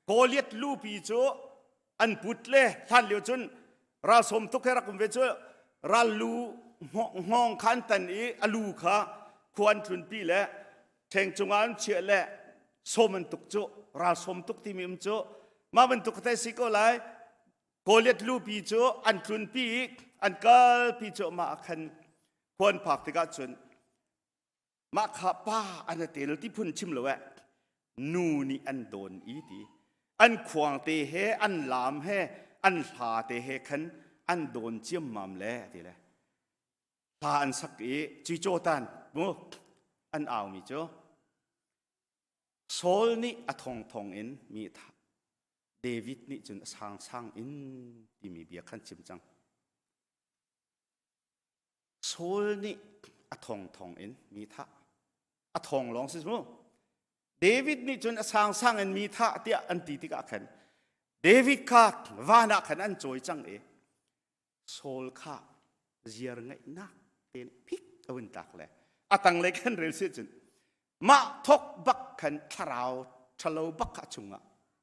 Goliath lupi cu an put le hlan lio cun ral sawm tuk he rak um ve cu ral lu hngawng kha an tan i a lu kha khua an tlunpi le ṭheng cungah an chiah le sawm an tuk cu ral sawm tuk timi um cu mah bantuk te si ko lai Goliath lupi cu an tlunpi i an kalpi cu mah ah khan khua an phak tikah cun mah kha pa an tel ti phun chim lo eh nu nih an dawn i ti an khuang te he an lam he an hla te he khan an dawn ciammam le ti le hla an sak i cuicaw tan mu an au mi cu Saul nih a thongthong in mi thah David nih cun a sangsang in timi bia khan chim cang. Saul nih a thongthong in mi thah. A thong lawng si mu. David nih cun a sangsang in mi thah tiah an ti tikah khan David kha van ah khan an cawi cang i Saul kha ziar ngaihnak tein phik a vun tlak le a tanglei khan rel si cun mah thok bak khan thlarau ṭhalo bak kha a chungah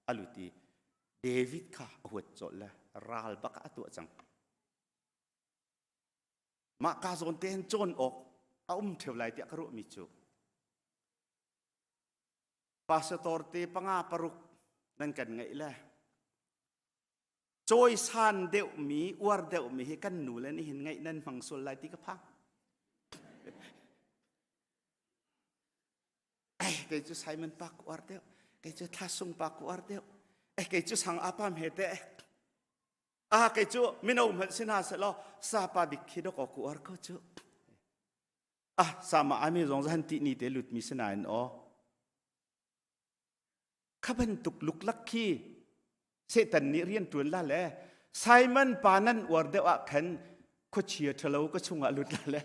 a lut i David kha a huat colh le ral bak ah a tuah cang. Mah ka zawn te hin cawn awk a um ṭheo lai tiah ka ruahmi cu pastor te panga paruk nan kan ngeih le cawisan deuhmi uar deuhmi hi kan nu le nih hin ngaih nan hmang sual lai ti ka phang eh kei cu Simon pa ka uar deuh kei cu Thlasung pa ka uar deuh eh kei cu sang apam he te ah kei cu mino hmanh si hna seh law sapa bik khi dok ku uar ko cu ah sama ami zong zan ti ni te lut mi sinain aw Kha bantuk luklak khi Satan nih rian ṭuan la le Simon pa nan uar deuh ah khan khuachia ṭhalo ka chungah lut la le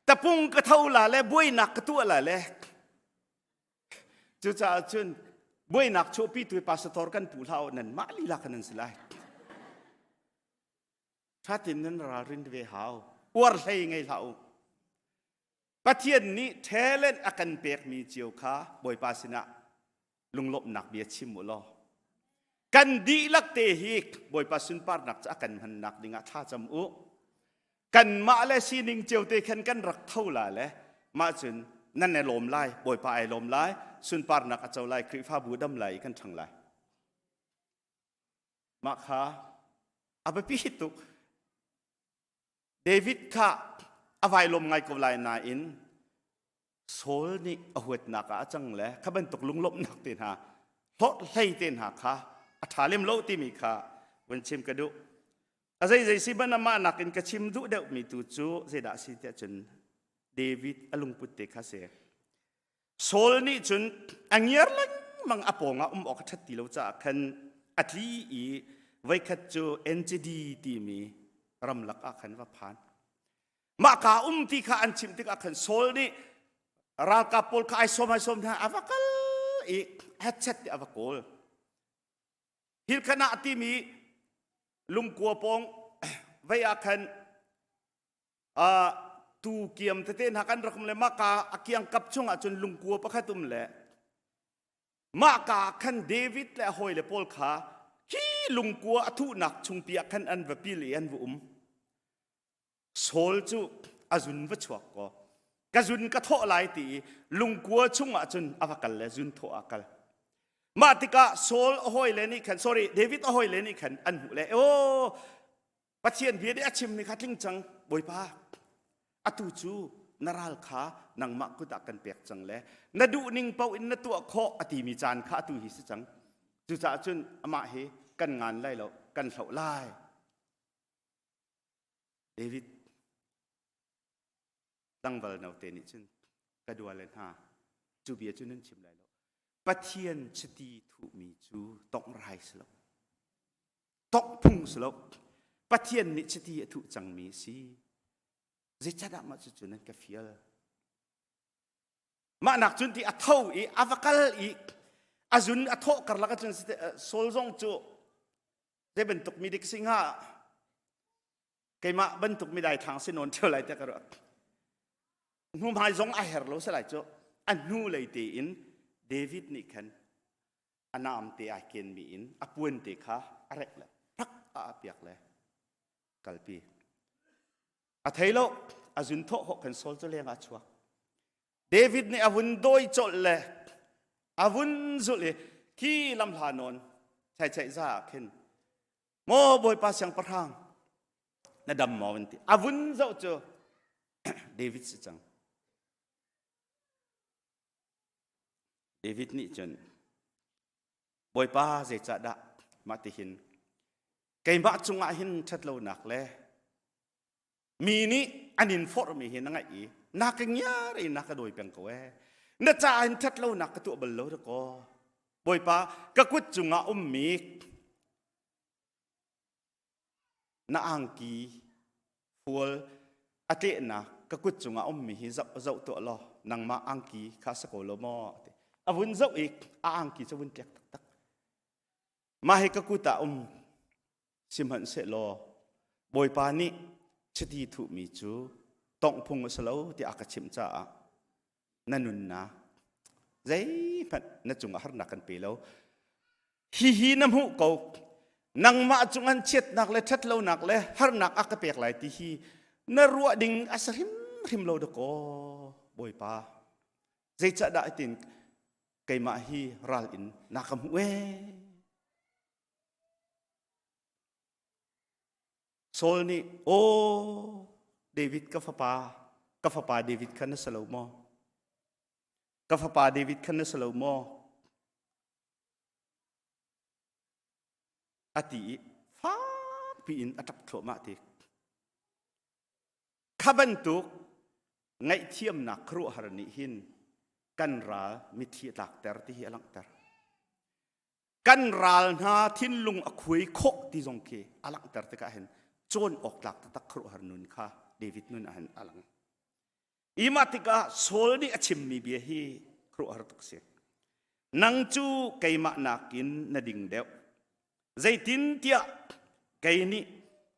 tapung ka tho la le buainak ka tuah la le cucaah cun buainak chuahpi tu pastor kan pu hlah nan mah lila khan nan si lai ṭhatin nan ralrin ve hau uar hlei ngei hlah u Pathian nih talent a kan pekmi cio kha Bawipa sinah lunglawmhnak bia chim u law kan dihlak te hi Bawipa sunparnak cu a kan hmannak dingah thla cam u. Kanmah le sining cio te khan kan rak tho la le mah cun nan i lawm lai, Bawipa ai lawm lai, sunparnak a co lai, Khrihfabu dam lai i kan ṭhang lai. Mah kha a biapi tuk. David kha a vailawm ngai ko lai nain Saul nih a huatnak ah a cang le kha bantuk lunglawmhnak te hna hlawt hlei te hna kha a ṭha lem lo timi kha vun chim ka duh. A zeizei si ban amah nakin ka chim duh deuhmi tu cu zeidah a si tiah cun David a lungput te kha si. Saul nih cun a ngiar lengmang a pawngah um awk a ṭhat ti lo caah khan a tli i voikhat cu NCD timi ramlak ah khan va phan. Mah ka um ti kha an chimh tikah khan Saul nih ralkap pawl kha ai sawm ai sawm hna a va kal i hetchet ti a va kawl. Hilkhanah timi lungkua pawng vei ah khan Uh, tu kiam tete hna kan rak um le mah ka a kiangkap chungah cun lungkua pakhat um le mah ka khan David le a hawile pawl kha khi lungkua a thuhnak chungpi ah khan an va pil i an va um Saul cu a zun va chuak ko ka zun ka thawh lai ti i lungkua chungah cun a va kal le zun thawh ah kal mah tikah Saul a hawile nih khan sorry David a hawile nih khan an hmuh le oh Pathian bia nih a chimmi kha tling cang Bawipa atu cu na ral kha nangmah kut ah kan pek cang le na duh ning paoh in na tuah khawh a timi caan kha atu hi si cang cucaah cun amah hi kan ngan lai lo kan hloh lai David tlangval note nih cun. Ka duale hna, cu bia cu nan chim lai lo. Pathian chiti thuhmi cu tongh rai si lo. Tongh phung si lo. Pathian nih chiti a thuh cangmi si. Zeicahdah mah cucu nan ka fial? Mah nak cun ti a tho i a va kal i a zun a thawh karlak ahcun Saul zong cu zei bantuk mi dik si hnga keimah bantuk mi daithlang si nawn ṭheo lai tiah ka ruah. Hnuhmai zong a her lo si lai cu a hnu lei tein David nih khan a naam te ai kenmi in a puan te kha a rek le phak a piak le kalpi. A thei lo, a zun thawh khawh khan Saul cu leng ah a chuak. David nih a vun dawi colh le a vun zulh i khi lamhla nawn chai za ah khin maw Bawipa siangpahrang na dam maw an ti. A vun zoh cu David si cang. David nih cun Bawipa zeicahdah mah ti hin keimah cungah hin ṭhatlonak le mi nih an in forhmi hi na ngaih i na ka ngiar i na ka dawi peng ko ee na caah hin ṭhatlonak ka tuah bal lo dakaw Bawipa ka kut cungah ummi na angki fual a tlehnak ka kut cungah ummi hi zoh, zoh tuah law nangmah angki kha sa ko lo maw a vun zoh i a angki cu vun tlek taktak mah hi ka kut ah um sihmanhsehlaw Bawipa nih chiti thuhmi cu tongh phung a si lo tiah a ka chimh caah na nunnak zeihmanh na cungah harnak kan pe lo hihi na hmuh ko nangmah cung an chiatnak le ṭhatlonak le harnak a ka pek lai ti hi na ruah ding a si hrimhrim lo dakaw Bawipa zeicahdah itin keimah hi ral in na ka hmuh ee Saul nih, "Aw David ka fapa, ka fapa David kha na si lo maw? Ka fapa David kha na si lo maw?" A ti i fakpi in a ṭap thluahmah ti. Kha bantuk ngaihthiamnak khuaruahhar nih hin kan ral mitthli a tlakter ti hi a langhter. Kan ral hna thinlung a khuai khawh ti zong khi a langhter tikah hin cawn awk tlak taktak khuaruahhar nun kha David nun ah hin a lang. I mah tikah Saul nih a chimmi bia hi khuaruahhar tuk si. Nang cu keimah nakin na ding deuh. Zeitintiah kei nih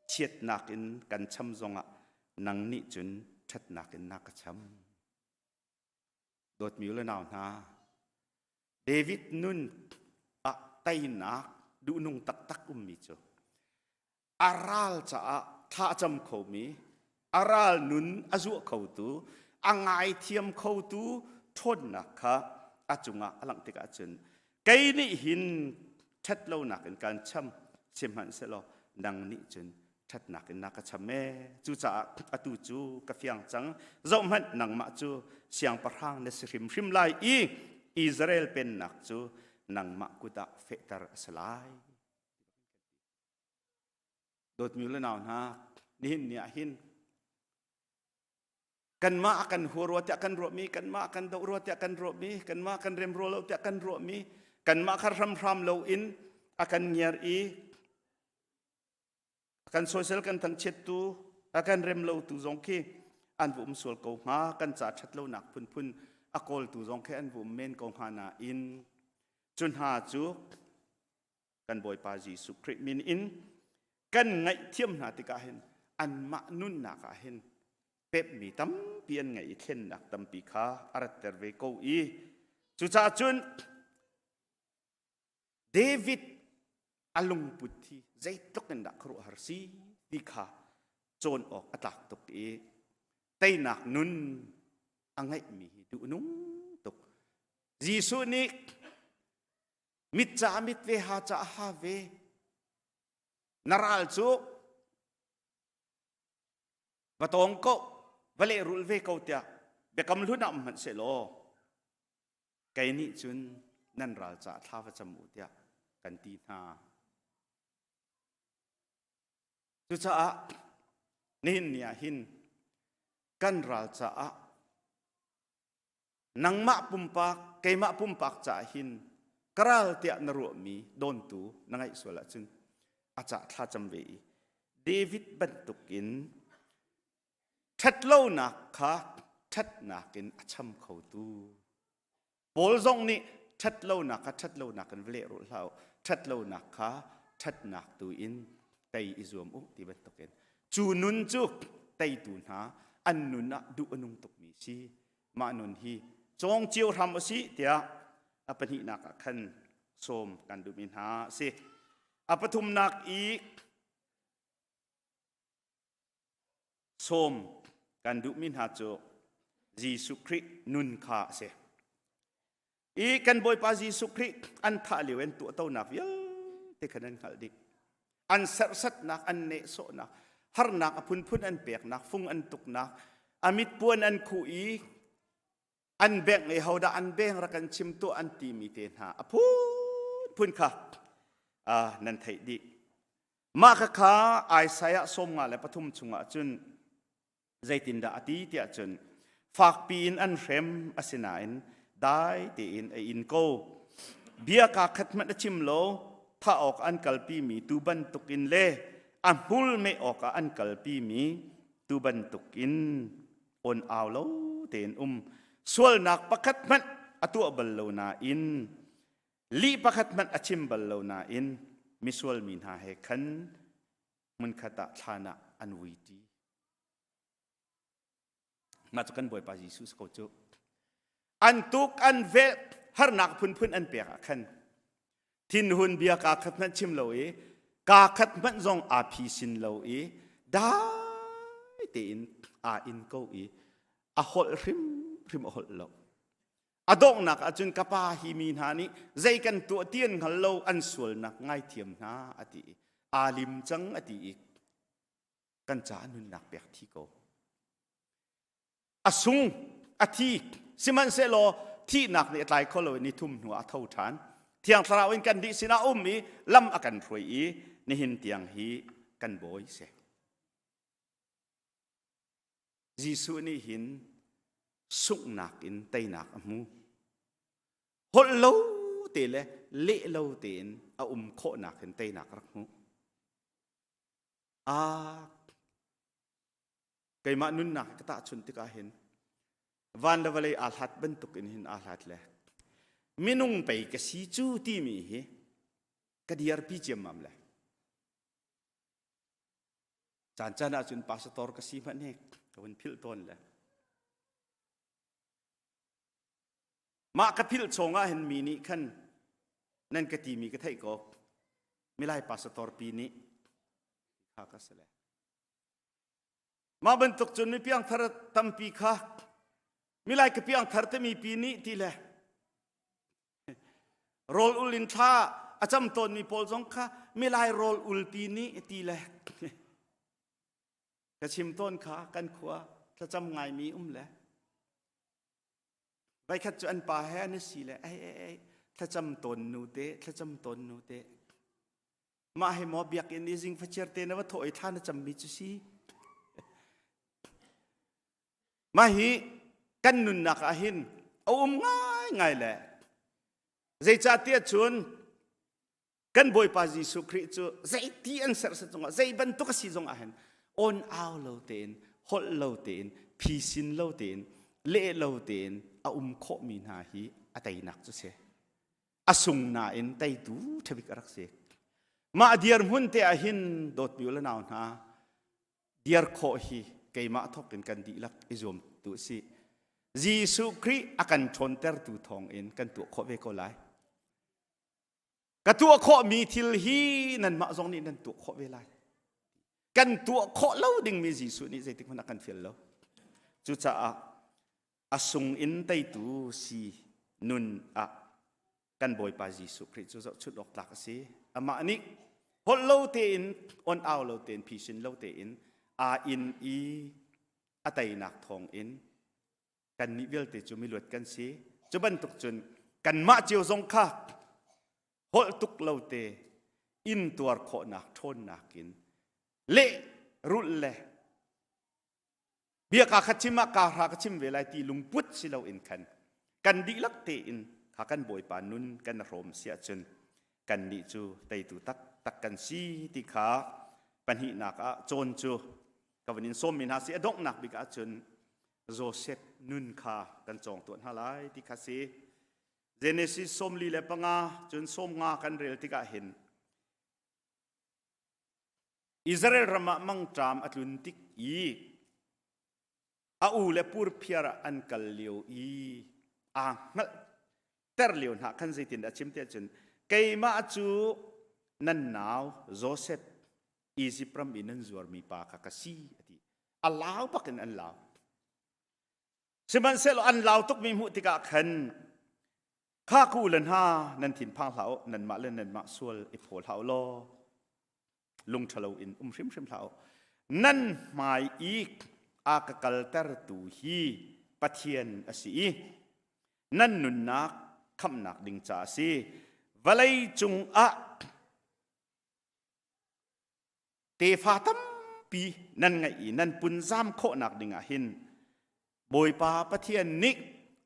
chiatnak in kan cham zongah nang nih cun ṭhatnak in na ka cham. Dawtmi u le nau hna, David nun ah teinak duhnung taktak ummi cu a ral caah thla a cam khomi, a ral nun a zuah khotu, a ngaithiam khotu ṭhawnnak kha a cungah a langh tikah cun kei nih hin ṭhatlonak in kaan cham sihmanhsehlaw nang nih cun ṭhatnak in na ka cham ee cucaah atu cu ka fiang cang zohhmanh nangmah cu siangpahrang na si hrimhrim lai i Israel pennak cu nangmah kut ah fehter a si lai dawtmi le nau hna nihin ni ah hin kanmah a kan hua rua tiah kan ruahmi kanmah a kan doh rua tiah kan ruahmi kanmah kan rem rua lo tiah kan ruahmi kanmah kha hramhram lo in a kan ngiar i a kan soisel kan thangchiattu a kan rem lotu zong khi an va um sual ko hnga kan ca ṭhat lonak phunphun a kawltu zong khi an va um men ko hnga nain cu hna cu kan Bawipa Jesuh Khrih min in kan ngaihthiam hna tikah hin anmah nunnak ah hin pepmi tampi an ngeih i thlennak tampi kha a ratter ve ko i cucaah cun David a lungput hi zeitluk in dah khuaruahhar si ti kha cawn awk a tlak tuk i teinak nun a ngeihmi hi duhnung tuk. Jesuh nih mit ca mit ve ha ca ha ve na ral cu va tawng ko va lehrul ve ko tiah biakam hlun ah um hmanh sehlaw kei nih cun nan ral caah thla va cam u tiah kan ti hna. Cucaah nihin ni ah hin kan ral caah. Nangmah pumpak, keimah pumpak caah hin karal tiah na ruahmi dawntu na ngaih sual ahcun a cah thlacam ve i David bantukin ṭhatlonak kha ṭhatnak in a cham khotu Paul zong nih ṭhatlonak kha ṭhatlonak in va lehrulh hlah u, ṭhatlonak kha ṭhatnak tu in tei i zuam u ti bantukin cu nun cu teitu hna an nun ah duh a nung tukmi si. Mah nun hi cawng cio hram u sih tiah a pahnihnak ah khan sawm kan duhmi hna a si. A pathumnak i Sawm kan duhmi hna cu Jesuh Khrih nun kha a si. I kan Bawipa Jesuh Khrih an thah lio an tuahtonak vialte khan an hngalh dih. An serhsatnak, an nehsawhnak, harnak a phunphun an peknak, fung an tuknak, a mitpuan an khuh i an bengh i hodah an beng rak kan chim tuah an timi te hna a phunphun kha nan theih dih. Mah khakha Isaiah 53 chungah cun zeitindah a ti tiah cun fakpi in an hrem asinain dai tein a in ko. Bia kaa khat hmanh a chim lo, thah awk an kalpimi tuu bantukin le a hmul meh awkah an kalpimi tuu bantukin on au lo tein um. Sualnak pakhat hmanh a tuah bal lo nain Lih pakhat hmanh a chim bal lo nain misual mi hna he khan hmunkhat ah thlan ah an vuiṭi. Mah cu kan Bawipa Jesuh si ko cu. An tuk an velh harnak phunphun an pek ah khan thinhun bia kaa khat hmanh chim lo i kaa khat hmanh zong aa phisin lo i dai tein aa in ko i a holh hrimhrim a holh lo. A donghnak ahcun ka pa hi mi hna nih zei kan tuah ti an hngal lo an sualnak ngaithiam hna a ti i aa lim cang a ti i kan caah nunnak pek thi ko. A sung a thi sihmanhsehlaw thihnak nih a tlai kho lo i ni thum hnu ah a tho ṭhan. Thiang Thlarau in kan dih sinah a um i lam a kan hruai i nihin tiang hi kan bawi si. Jesuh nih hin sunghnak in teinak a hmu. Holh lo te le leh lo tein a um khawhnak in teinak a rak hmu. Ah, keimah nunnak ka tahchun tikah hin van le vawlei aa hlat bantuk in hin aa hlat le minung pei ka si cu timi hi ka diarpi ciammam le Caan caan ahcun pastor ka si hmanh hi ka vun philh tawn le mah ka philh chawng ah hin mi nih khan nan ka timi ka theih ko milai pastor pi nih kha ka si le mah bantuk cun mi piangthar tampi kha milai ka piangthar timi pi nih ti le Rawl ul in thla a cam tawnmi pawl zong kha milai rawl ulpi nih ti le ka chim tawn kha kan khua thlacam ngaimi um le vaikhat cu an pa he an si le ei ei ei thlacam tawn nu te thlacam tawn nu te mah he maw biakinn i zing fachiar te na va thawh i thla na cammi cu si Mah hi kan nunnak ah hin a um ngaingai le zeicahtiah cun kan Bawipa Jesuh Khrih cu zeiti an serhsat zongah zei bantuk a si zongah hin on au lo tein holh lo tein phisin lo tein leh lo tein a um khawhmi hna hi a teinak cu si a sung nain teitu ṭhabik a rak si mah dirhmun te ah hin dawtmi u le nau hna Diar khawh hi keimah thawk in kan dihlak i zuam tu si. Jesuh Khrih a kan ṭhawntertu thawng in kan tuah khawh ve ko lai. Ka tuah khawhmi thil hi nanmah zong nih nan tuah khawh ve lai. Kan tuah khawh lo dingmi Jesuh nih zeitik hmanh a kan fial lo. Cucaah a sung in teitu si nun ah kan Bawipa Jesuh Khrih cu zohchunh awk tlak a si. Amah nih holh lo tein, on au lo tein, phisin lo tein aa inn i a teinak thawng in kannih vialte cu miluat kan si. Cu bantuk cun kanmah cio zong kha holh tuk lo te in tuar khawhnak ṭhawnnak in leh rulh le bia kaa khat chim ah kaa hra ka chim ve lai ti lungput si loin khan. Kan dihlak tein kha kan Bawipa nun kan hrawm si ahcun kannih cu teitu taktak kan si ti kha pahnihnak ah cawn cu ka van in sawmmi hna si. A donghnak bik ahcun Joseph nun kha kan cawng tuah hna lai ti kha si. Genesis 45 cun 50 kan rel tikah hin Israel ram ah mangṭam a tlun tik i a u le purphiar ah an kal lio i aa hngalh ter lio hna khan zeitin dah a chim tiah cun keimah cu nan nau Joseph Egypt ram i nan zuarmi pa kha ka si a ti. A lau bak in an lau. Sihmanhsehlaw an lau tukmi hmuh tikah khan kha ku le hna nan thin phang hlah u, nanmah le nanmah sual i phaw hlah u law lung ṭhalo in um hrimhrim hlah u. Nan hmai i a ka kaltertu hi Pathian a si i nan nunnak khamhnak ding ca a si. Vawlei cungah tefa tampi nan ngeih i nan punzam khawhnak dingah hin Bawipa Pathian nih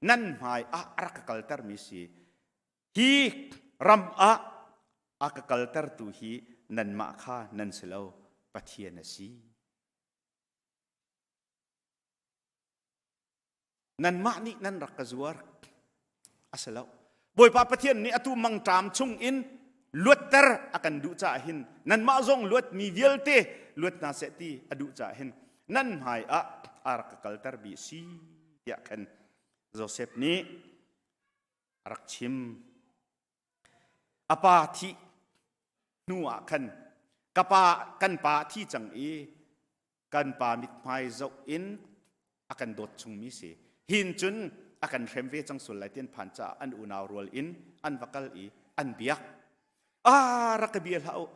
nan hmai ah a rak ka kaltermi si. Hi ram ah a ka kaltertu hi nanmah kha nan si lo, Pathian a si. Nanmah nih nan rak ka zuar a si lo. Bawipa Pathian nih atu mangṭam chung in luatter a kan duh caah hin nanmah zong luatmi vialte luat hna seh ti a duh caah hin nan hmai ah a rak ka kalter bi si tiah khan Joseph nih a rak chim. A pa thih hnu ah khan ka pa kan pa a thi cang i kan pa mithmai zoh in a kan dawt chungmi si. Hin cun a kan hrem ve cang sul lai ti an phan caah an unau rual in an va kal i an biak. Ah rak ka bia hlah u.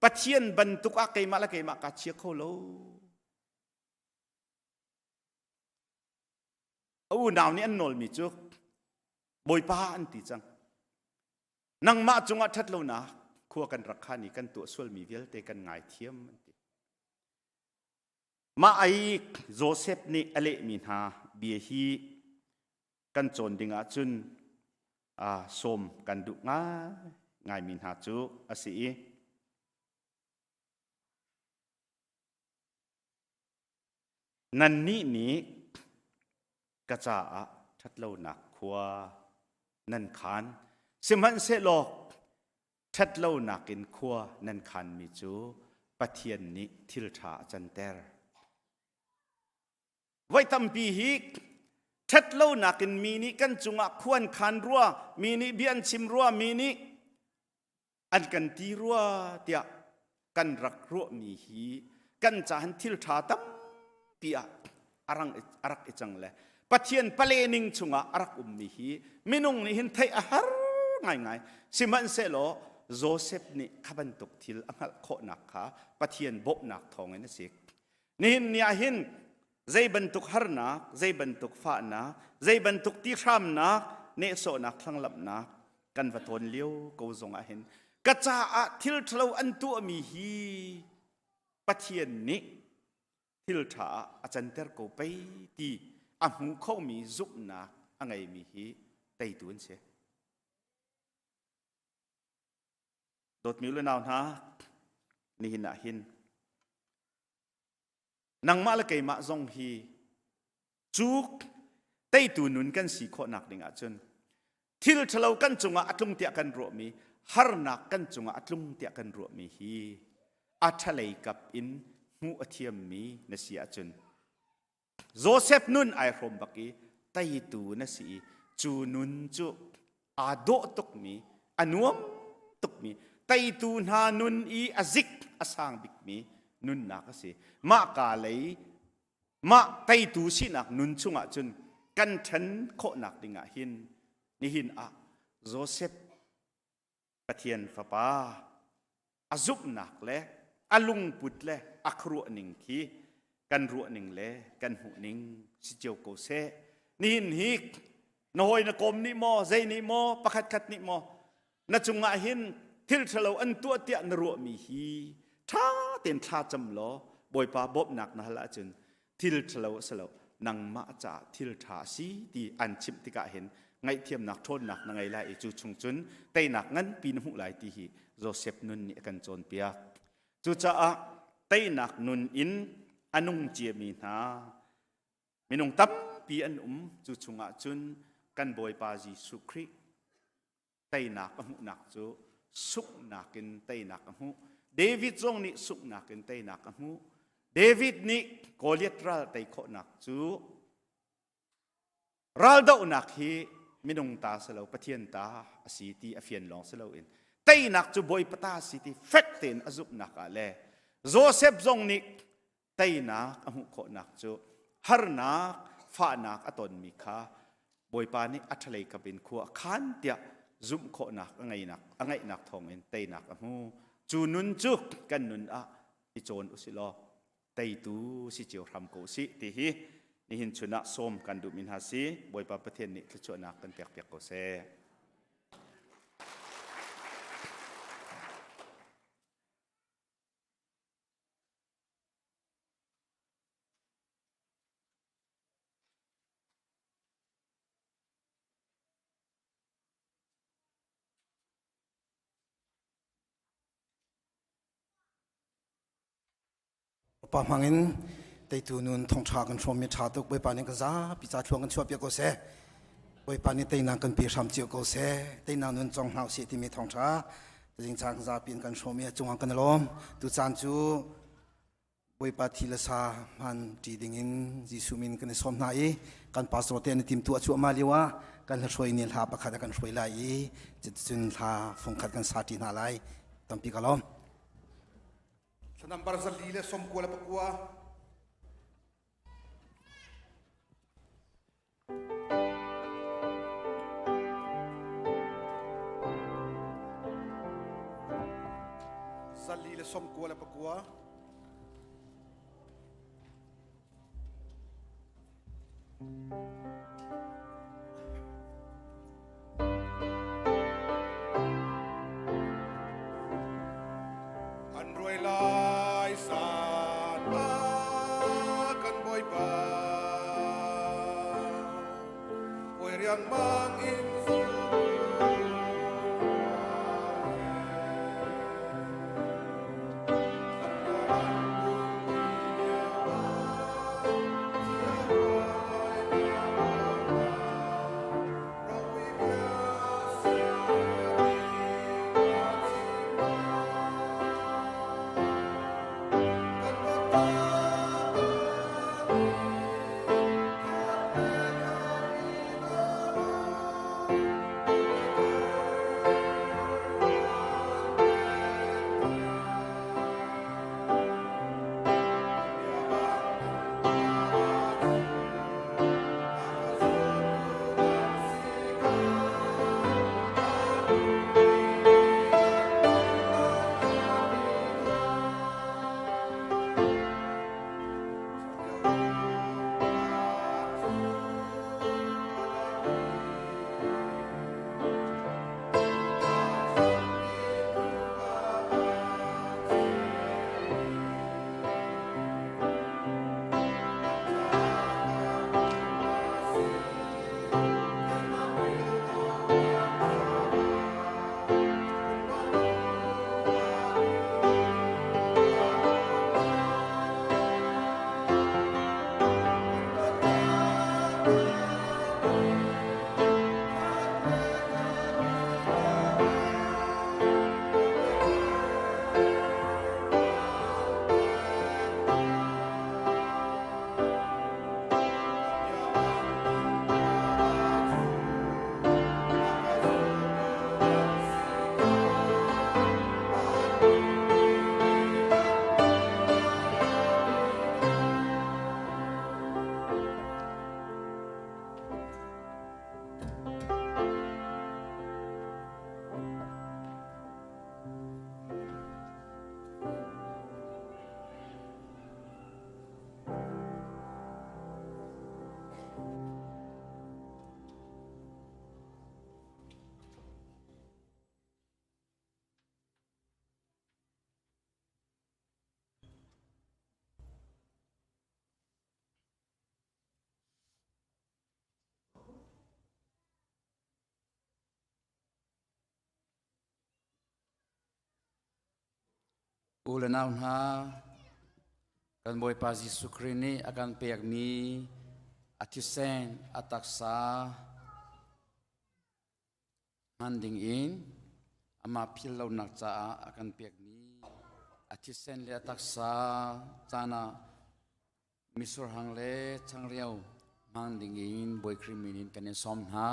Pathian bantuk ah keimah le keimah kaa chia kho lo. A unau nih an nawlmi cu Bawipa an ti cang. Nangmah cungah ṭhatlonak khua kan rak khan i kan tuah sualmi vialte kan ngaithiam an ti. Mah ai Joseph nih a lehmi hna bia hi kan cawn ding ahcun sawm kan duh ngai ngaimi hna cu a si i Nannih nih ka caah ṭhatlonak khua nan khaan, sihmanhsehlaw ṭhatlonak in khua nan khaanmi cu Pathian nih thil ṭha a canter. Voi tampi hi ṭhatlonak in mi nih kan cungah khua an khaan rua, mi nih bia an chim rua, mi nih an kan ti rua tiah kan rak ruahmi hi kan cahan thil ṭha tampi ah a rak i cang le Pathian palening chungah a rak ummi hi minung nih hin theih a har ngaingai. Sihmanhsehlaw Joseph nih kha bantuk thil a hngalh khawhnak kha Pathian bawmhnak thawngin a si. Nihin ni ah hin zei bantuk harnak, zei bantuk fahnak, zei bantuk tihramnak, nehsawhnak, thlanglamhnak kan va tawn lio ko zong ah hin ka caah thil ṭhalo an tuahmi hi Pathian nih thil ṭha ah a canter ko pei ti a hmu khomi zumhnak a ngeimi hi teitu an si. Dawtmi u le nau hna, nihin ah hin nangmah le keimah zong hi cu teitu nun kan si khawhnak ding ahcun thil ṭhalo kan cungah a tlung tiah kan ruahmi harnak kan cungah a tlung tiah kan ruahmi hi a ṭhalei kap in hmuh a thiammi na si ahcun Joseph nun ai hrawm bak i teitu na si i cu nun cu aa dawh tukmi a nuam tukmi teitu hna nun i a zik a sang bikmi nunnak a si. Mah ka lei mah teitu sinak nun chungah cun kan ṭhen khawhnak dingah hin nihin ah Joseph Pathian fapa a zumhnak le a lungput le a khuaruahning khi kan ruahning le kan hmuhning si cio ko seh. Nihin hi na hawi na kawm nih maw, zei nih maw, pakhat khat nih maw na cungah hin thil ṭhalo an tuah tiah na ruahmi hi ṭha tein thla cam law Bawipa bawmhnak na hal ahcun thil ṭhalo a si lo, nangmah caah thil ṭha a si ti an chimh tikah hin. Ngaihthiamnak ṭhawnnak na ngei lai i cu chung cun teinak nganpi na hmuh lai ti hi Joseph nun nih a kan cawnpiak. Cucaah teinak nun in a nung ciami hna minung tampi an um. Cu chungah cun kan Bawipa Jesuh Khrih teinak a hmuhnak cu sunghnak in teinak a hmuh. David zong nih sunghnak in teinak a hmuh. David nih Goliath ral tei khawhnak cu raldohnak hi minung ta si lo, Pathian ta a si ti a fian lawng si loin teinak cu Bawipa ta si ti fek tein a zumhnak ah le Joseph zong nih teinak a hmuh khawhnak cu harnak fahnak a tonmi kha Bawipa nih a ṭhalei kap in khua a khan tiah zumh khawhnak a ngeihnak a ngeihnak thawngin teinak a hmu. Cu nun cu kan nun ah i cawn usih law teitu si cio hram ko usih ti hi nihin chun ah sawm kan duhmi hna si. Bawipa Pathian nih thluachuahnak kan pekpiak ko seh. Pa hmangin teitu nun thongtha kan hrawm mi tha tuk. Bawipa nih kan zapi ca thluang kan chuah piak ko seh. Bawipa nih teinak kan pe hram cio ko seh. Teinak nun cong hna usih timi thongtha tuzing caan kan zapi in kan hrawm i a cungah kan lawm. Tu caan cu Bawipa thi le sa hman ṭi dingin Jesuh min kan i sawm hna i kan pastor te an i timtuah cuahmah lio ah kan hlahruai nih hla pakhat a kan hruai lai i cuticun hla fungkhat kan sa ṭi hna lai. Tampi ka lawm. Thla nambar 499. 499. An ruai lai san ah kan Bawipa Oi riangmang in U le nau hna, kan Bawipa Jesuh Khrih nih a kan pekmi a thisen, a taksa hman dingin amah philh lonak caah a kan pekmi a thisen le a taksa caan ah misurhang le changreu hmang dingin Bawi Khrih min in kan in sawm hna.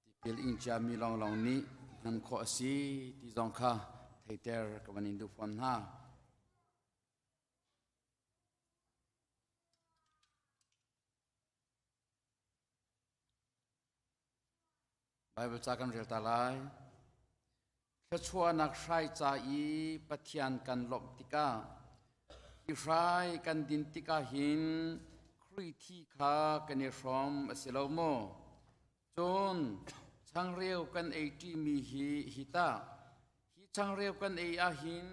Tipil ing ciami lawnglawng nih hman khawh a si ti zong kha theiter ka van in duh fawn hna. Baibal ca kan rel ta lai. Thluachuahnak hrai ca i Pathian kan lawmh tikah hi hrai kan din tikah hin Khrih thi kha kan i hrawm a si lo maw? Cun changreu kan ei ṭimi hi hi tah hi changreu kan ei ahhin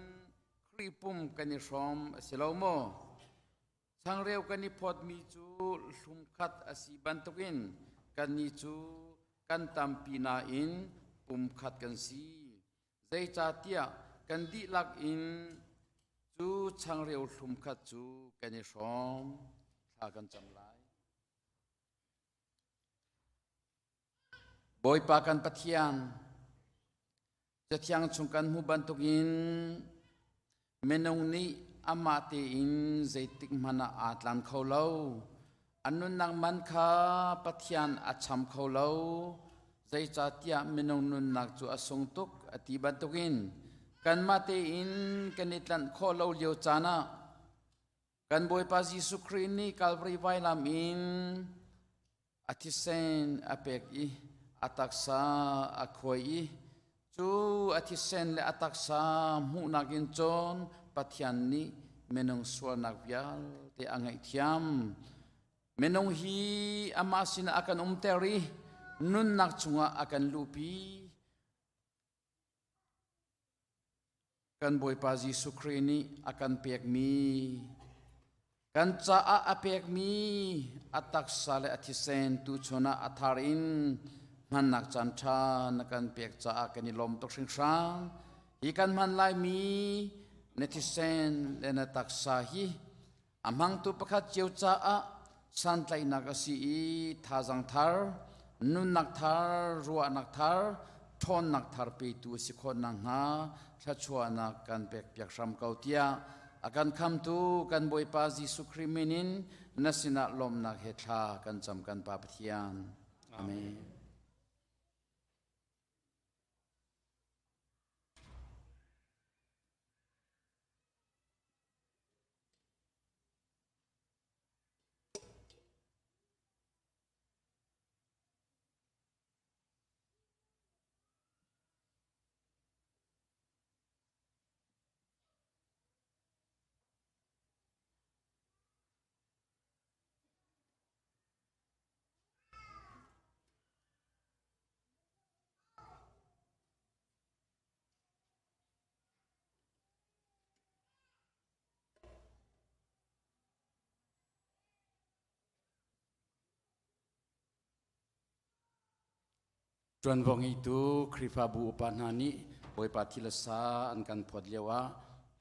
Khrih pum kan i hrawm a si lo maw? Changreu kan i phawtmi cu hlumkhat a si bantukin kannih cu kan tampi nain pumkhat kan si. Zeicahtiah kan dihlak in cu changreu hlumkhat cu kan i hrawm. Thla kan cam lai. Bawipa kan Pathian, Cathiang chung kan hmuh bantukin minung nih amah tein zeitik hmanh ah aa tlan kho lo. An nunnak man kha Pathian a cham kho lo. Zeicahtiah minung nunnak cu a sung tuk a ti bantukin kanmah tein kan i tlanh khawh lo lio caan ah kan Bawipa Jesuh Khrih nih Kalvari vailam in a thisen a pek i a taksa a khuai i cu a thisen le a taksa hmuhnak in cun Pathian nih minung sualnak vialte a ngaihthiam. Minung hi amah sinah a kan umter i nunnak chungah a kan luhpi. Kan Bawipa Jesuh Khrih nih a kan pekmi, kan caah a pekmi a taksa le a thisen tuchun ah a thar in hmannak caan ṭha na kan pek caah kan i lawm tuk hringhran. Hi kan hman laimi na thisen le na taksa hi a hmangtu pakhat cio caah santlaihnak a si i thazaang thar, nunnak thar, ruahnak thar, ṭhawnnak thar petu a si khawh nakhnga thluachuahnak kan pekpiak hram ko tiah a kan khamtu kan Bawipa Jesuh Khrih min in na sinah lawmhnak he thla kan cam kan Pa Pathian. Amen. Ṭuanvo ngeitu Khrihfabu upa hna nih Bawipa thil a sa an kan phawt lio ah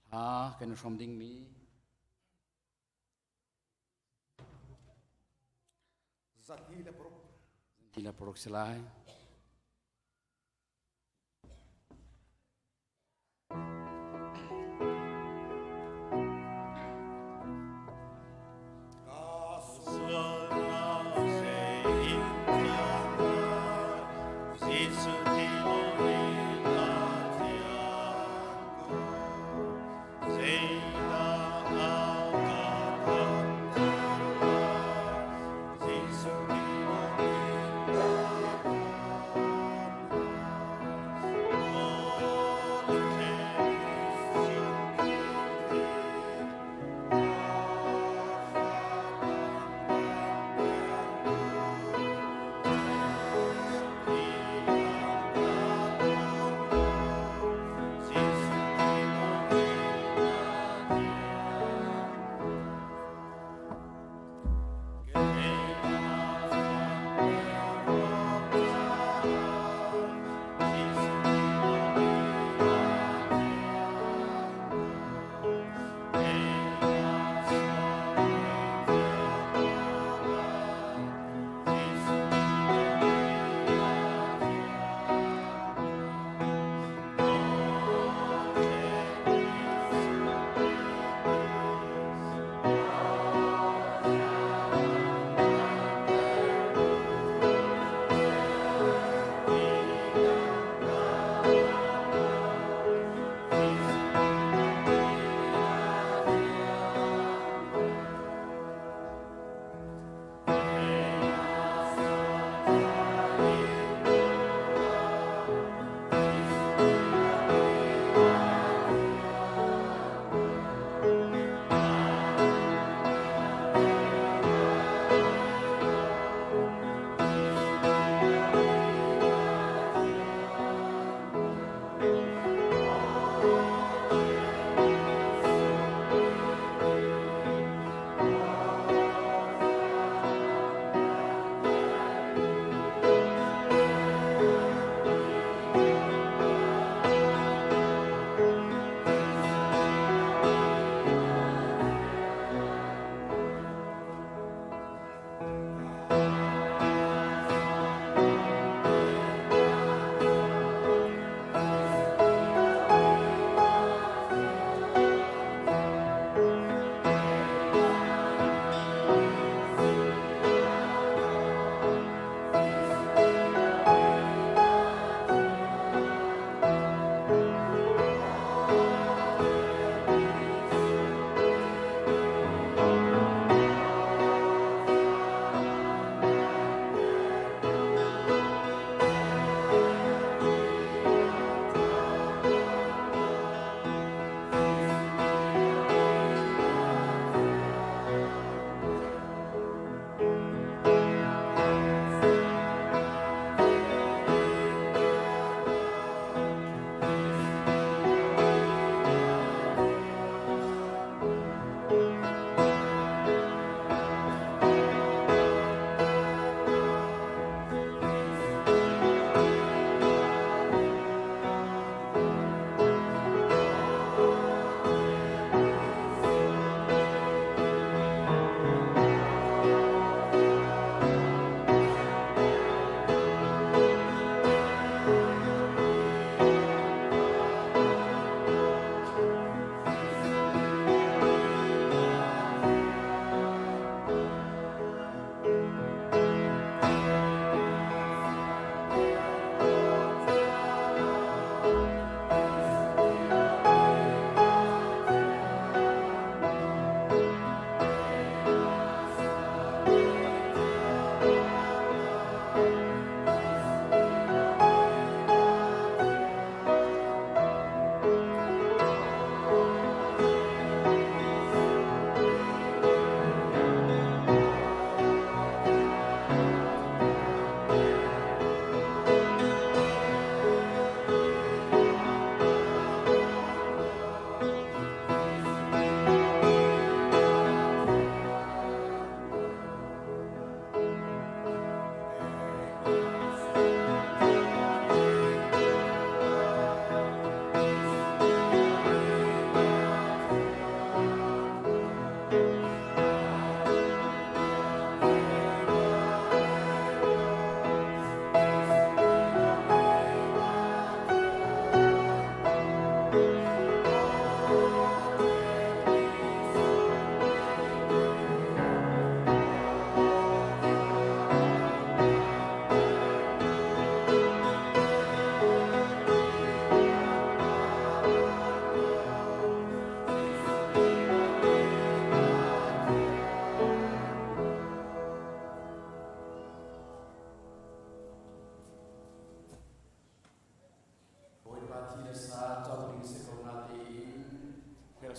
hla kan i hrawm dingmi 206. 206 si lai.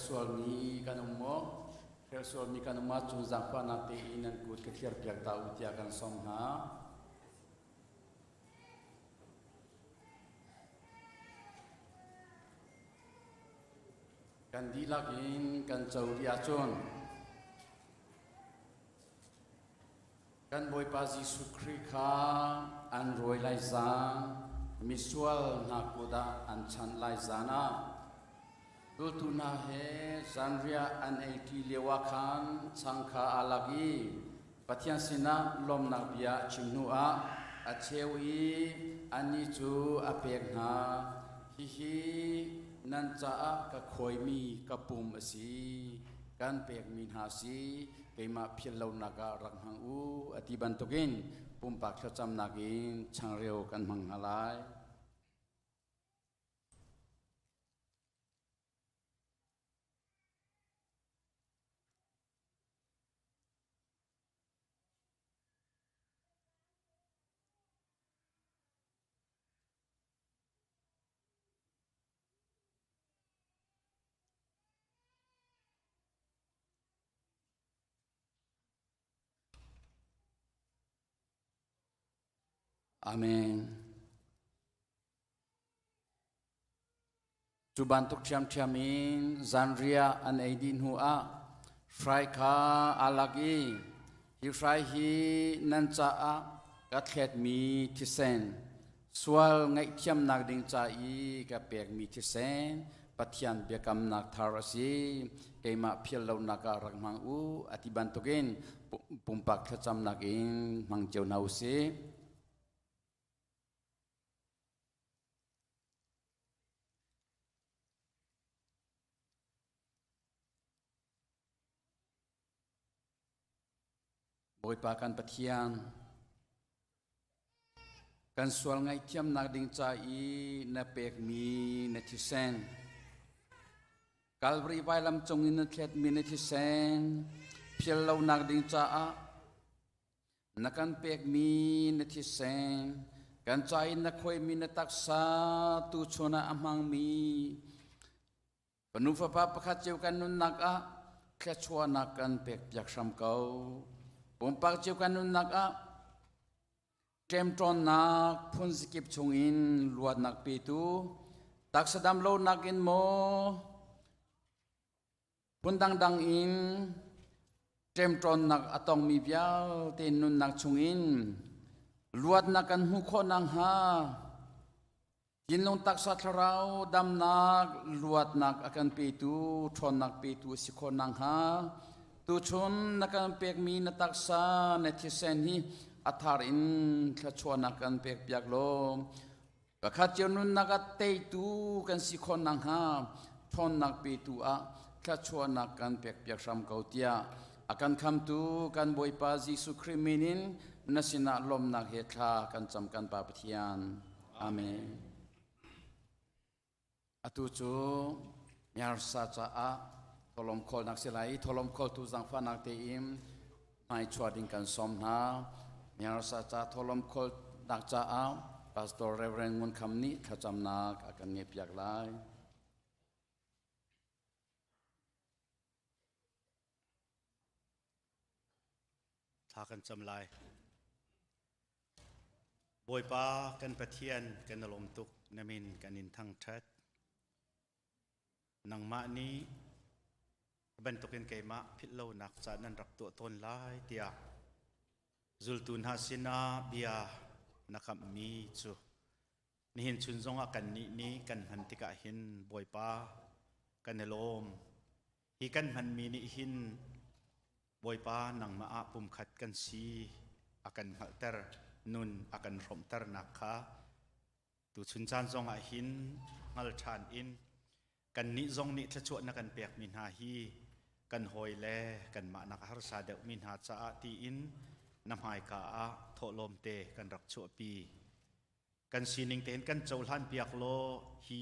Hrelh sualmi kan um maw? Hrelh sualmi kan um ahcun zaangfahnak tein nan kut ka thliarpiak ta u tiah kan sawm hna. Kan dihlak in kan co dih ahcun Kan Bawipa Jesuh Khrih kha an rawi lai zan, misual hna kut ah an chanh lai zan ah, zultu hna he zanriah an eiṭi lioah khan chang kha aa lak i Pathian sinah lawmhnak bia a chim hnuah a cheu i annih cu a pek hna. Hihi nan caah ka khawimi ka pum a si, kan pekmi hna a si. Keimah philh lonak ah rak hmang u a ti bantukin pumpak thlacamnak in changreu kan hmang hna lai. Amen. Cu bantuk ṭhiamṭhiam in zanriah an ei dih hnu ah hrai kha aa lak i hi hrai hi nan caah ka thletmi thisen sual ngaihthiamnak ding ca i ka pekmi thisen Pathian biakamnak thar a si. Keimah phil lonak ah rak hmang u a ti bantukin pumpak thlacamnak in hmang cio hna u sih. Bawipa kan Pathian, kan sual ngaihthiamnak ding ca i na pekmi na thisen, Kalvari vailam cung in na thletmi na thisen, phil lonak ding caah na kan pekmi na thisen, kan ca in na khuaimi na taksa tuchun ah a hmangmi Fanu fapa pakhat cio kan nunnak ah thluachuahnak kan pekpiak hram ko. Pumpak cio kan nunnak ah ṭemṭawnnak phunzikip chungin luatnak petu, taksa dam lonak in maw, phun dangdang in ṭemṭawnnak a tongmi vialte nunnak chungin luatnak kan hmuh khawh nakhnga Thinlung taksa thlarau damnak luatnak a kan petu ṭhawnnak petu a si khawh nakhnga tuchun na kan pekmi na taksa na thisen hi a thar in thluachuahnak kan pekpiak law pakhat cio nunnak ah teitu kan si khawh nakhnga ṭhawnnak petu ah thluachuahnak kan pekpiak hram ko tiah a kan khamtu kan Bawipa Jesuh Khrih min in na sinah lawmnak he thla kan cam kan Pa Pathian. Amen. Atu cu miharsa caah tholom khawlnak si lai i tholom khawltu zaangfahnak tein hmai chuah ding kan sawm hna. Miharsa ca tholom khawlnak caah Pastor Reverend Ngun Kham nih thlacamnak a kan ngeihpiak lai. Thla kan cam lai. Bawipa kan Pathian kan i lawm tuk na min kan in thangṭhat. Nangmah nih bantukin keimah philh lonak ca nan rak tuah tawn lai tiah zultu hna sinah bia na kamhmi cu nihin chun zongah kannih nih kan hman tikah hin Bawipa kan i lawm. Hi kan hmanmi nih hin Bawipa nangmah ah pumkhat kan si a kan hngalhter, nun a kan hrawmhternak kha tuchun caan zongah hin hngal ṭhan in kannih zong nih thluachuah na kan pekmi hna hi kan hawi le kanmah nak a harsa deuhmi hna caah tiin na hmaika ah thawhlawm te kan rak chuahpi. Kan sining tein kan cohlan piak law hi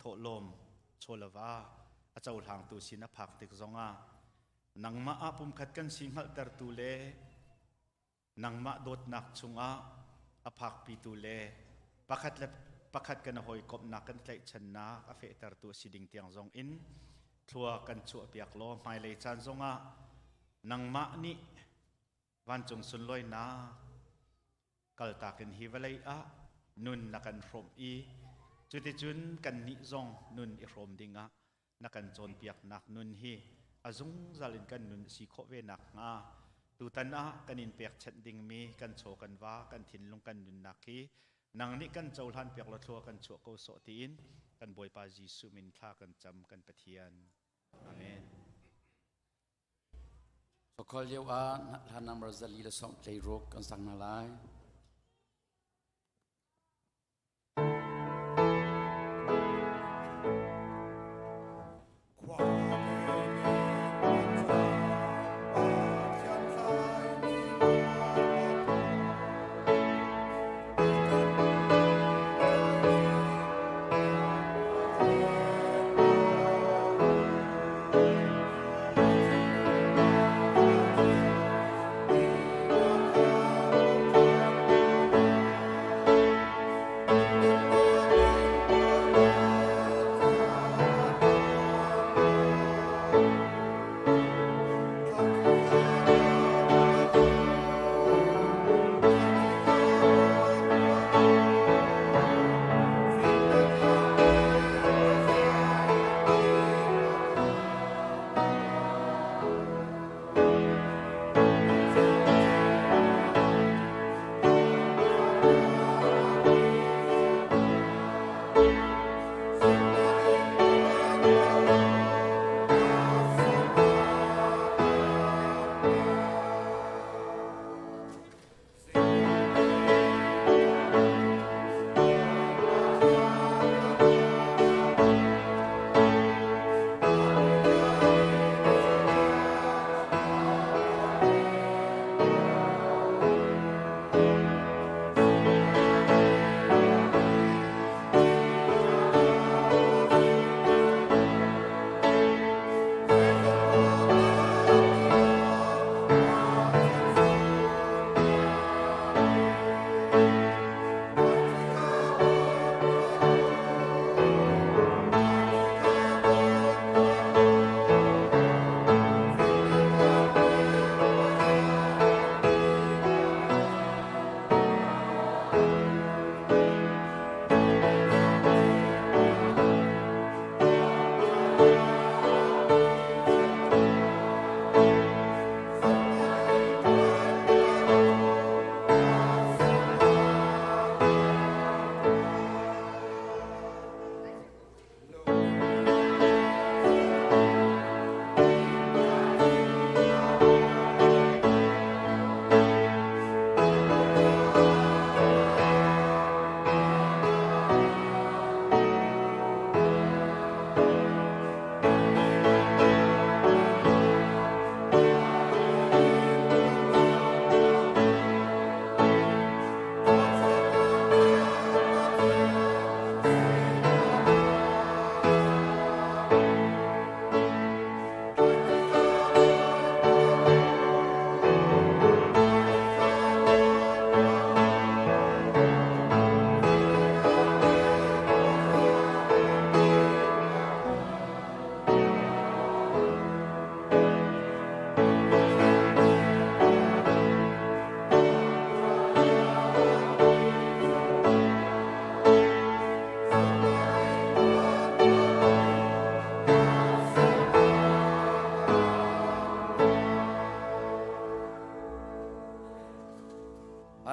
thawhlawm chawlava a cohlangtu sin a phak tik zongah nangmah ah pumkhat kan si hngalhtertu le nangmah dawtnak chungah a phakpitu le pakhat le pakhat kan hawikomhnak kan tlaihchannak a fehtertu a si ding tiang zong in Thlua kan chuahpiak law hmailei caan zongah nangmah nih vancung sunlawinak kaltak in hi vawlei ah nun na kan hrawmh i cuticun kannih zong nun i hrawm dingah na kan cawnpiaknak nun hi a zungzal in kan nun si khawh ve nakhnga tutan ah kan in pekchanh dingmi kan chaw kan va kan thinlung kan nunnak hi nang nih kan cohlan piak law thlua kan chuah ko sawh tiin kan Bawipa Jesuh min thla kan cam kan Pathian. Amen. Sokol lio ah hla number 416 kan sak hna lai.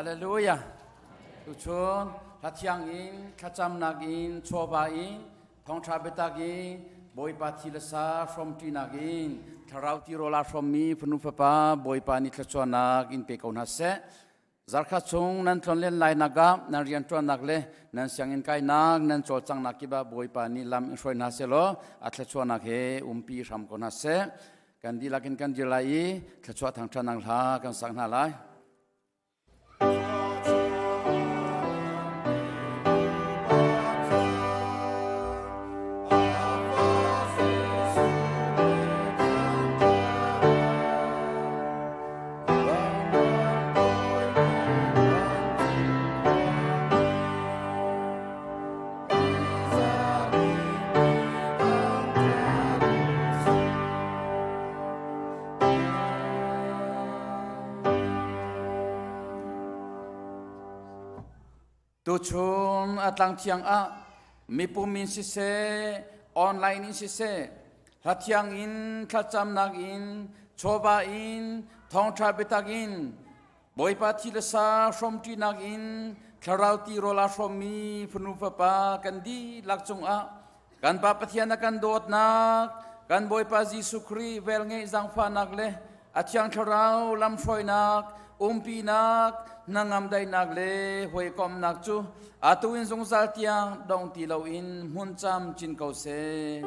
Hallelujah. Tuchun hlathiang in thlacamnak in chawva in thawngṭha biatak in Bawipa thi le sa hrawmṭinak in thlarau tirawl aa hrawmmi fanu fapa Bawipa nih thluachuahnak in pe ko hna seh. Zarkhat chung nan tlonlen lainak ah nan rianṭuannak le nan sianginn kainak nan cawlcanghnak kip ah Bawipa nih lam in hruai hna sehlaw a thluachuahnak he umpi hram ko hna seh. Kan dihlak in kan dir lai i thluachuah thangṭhatnak hla kan sak hna lai. Tuchun a tlang thiang ah mipum in siseh, online in siseh, hla thiang in thlacamnak in, chawva in, thawngṭha biatak in, Bawipa thi le sa hrawmṭinak in thlarau tirawl aa hrawmmi fanu fapa kan dihlak cungah kan Pa Pathian a kan dawtnak, kan Bawipa Jesuh Khrih velngeih zaangfahnak le a Thiang Thlarau lamhruainak, umpinak, hnangam daihnak le hawikomhnak cu atu in zungzal tiang dong ti loin hmun camcin ko seh.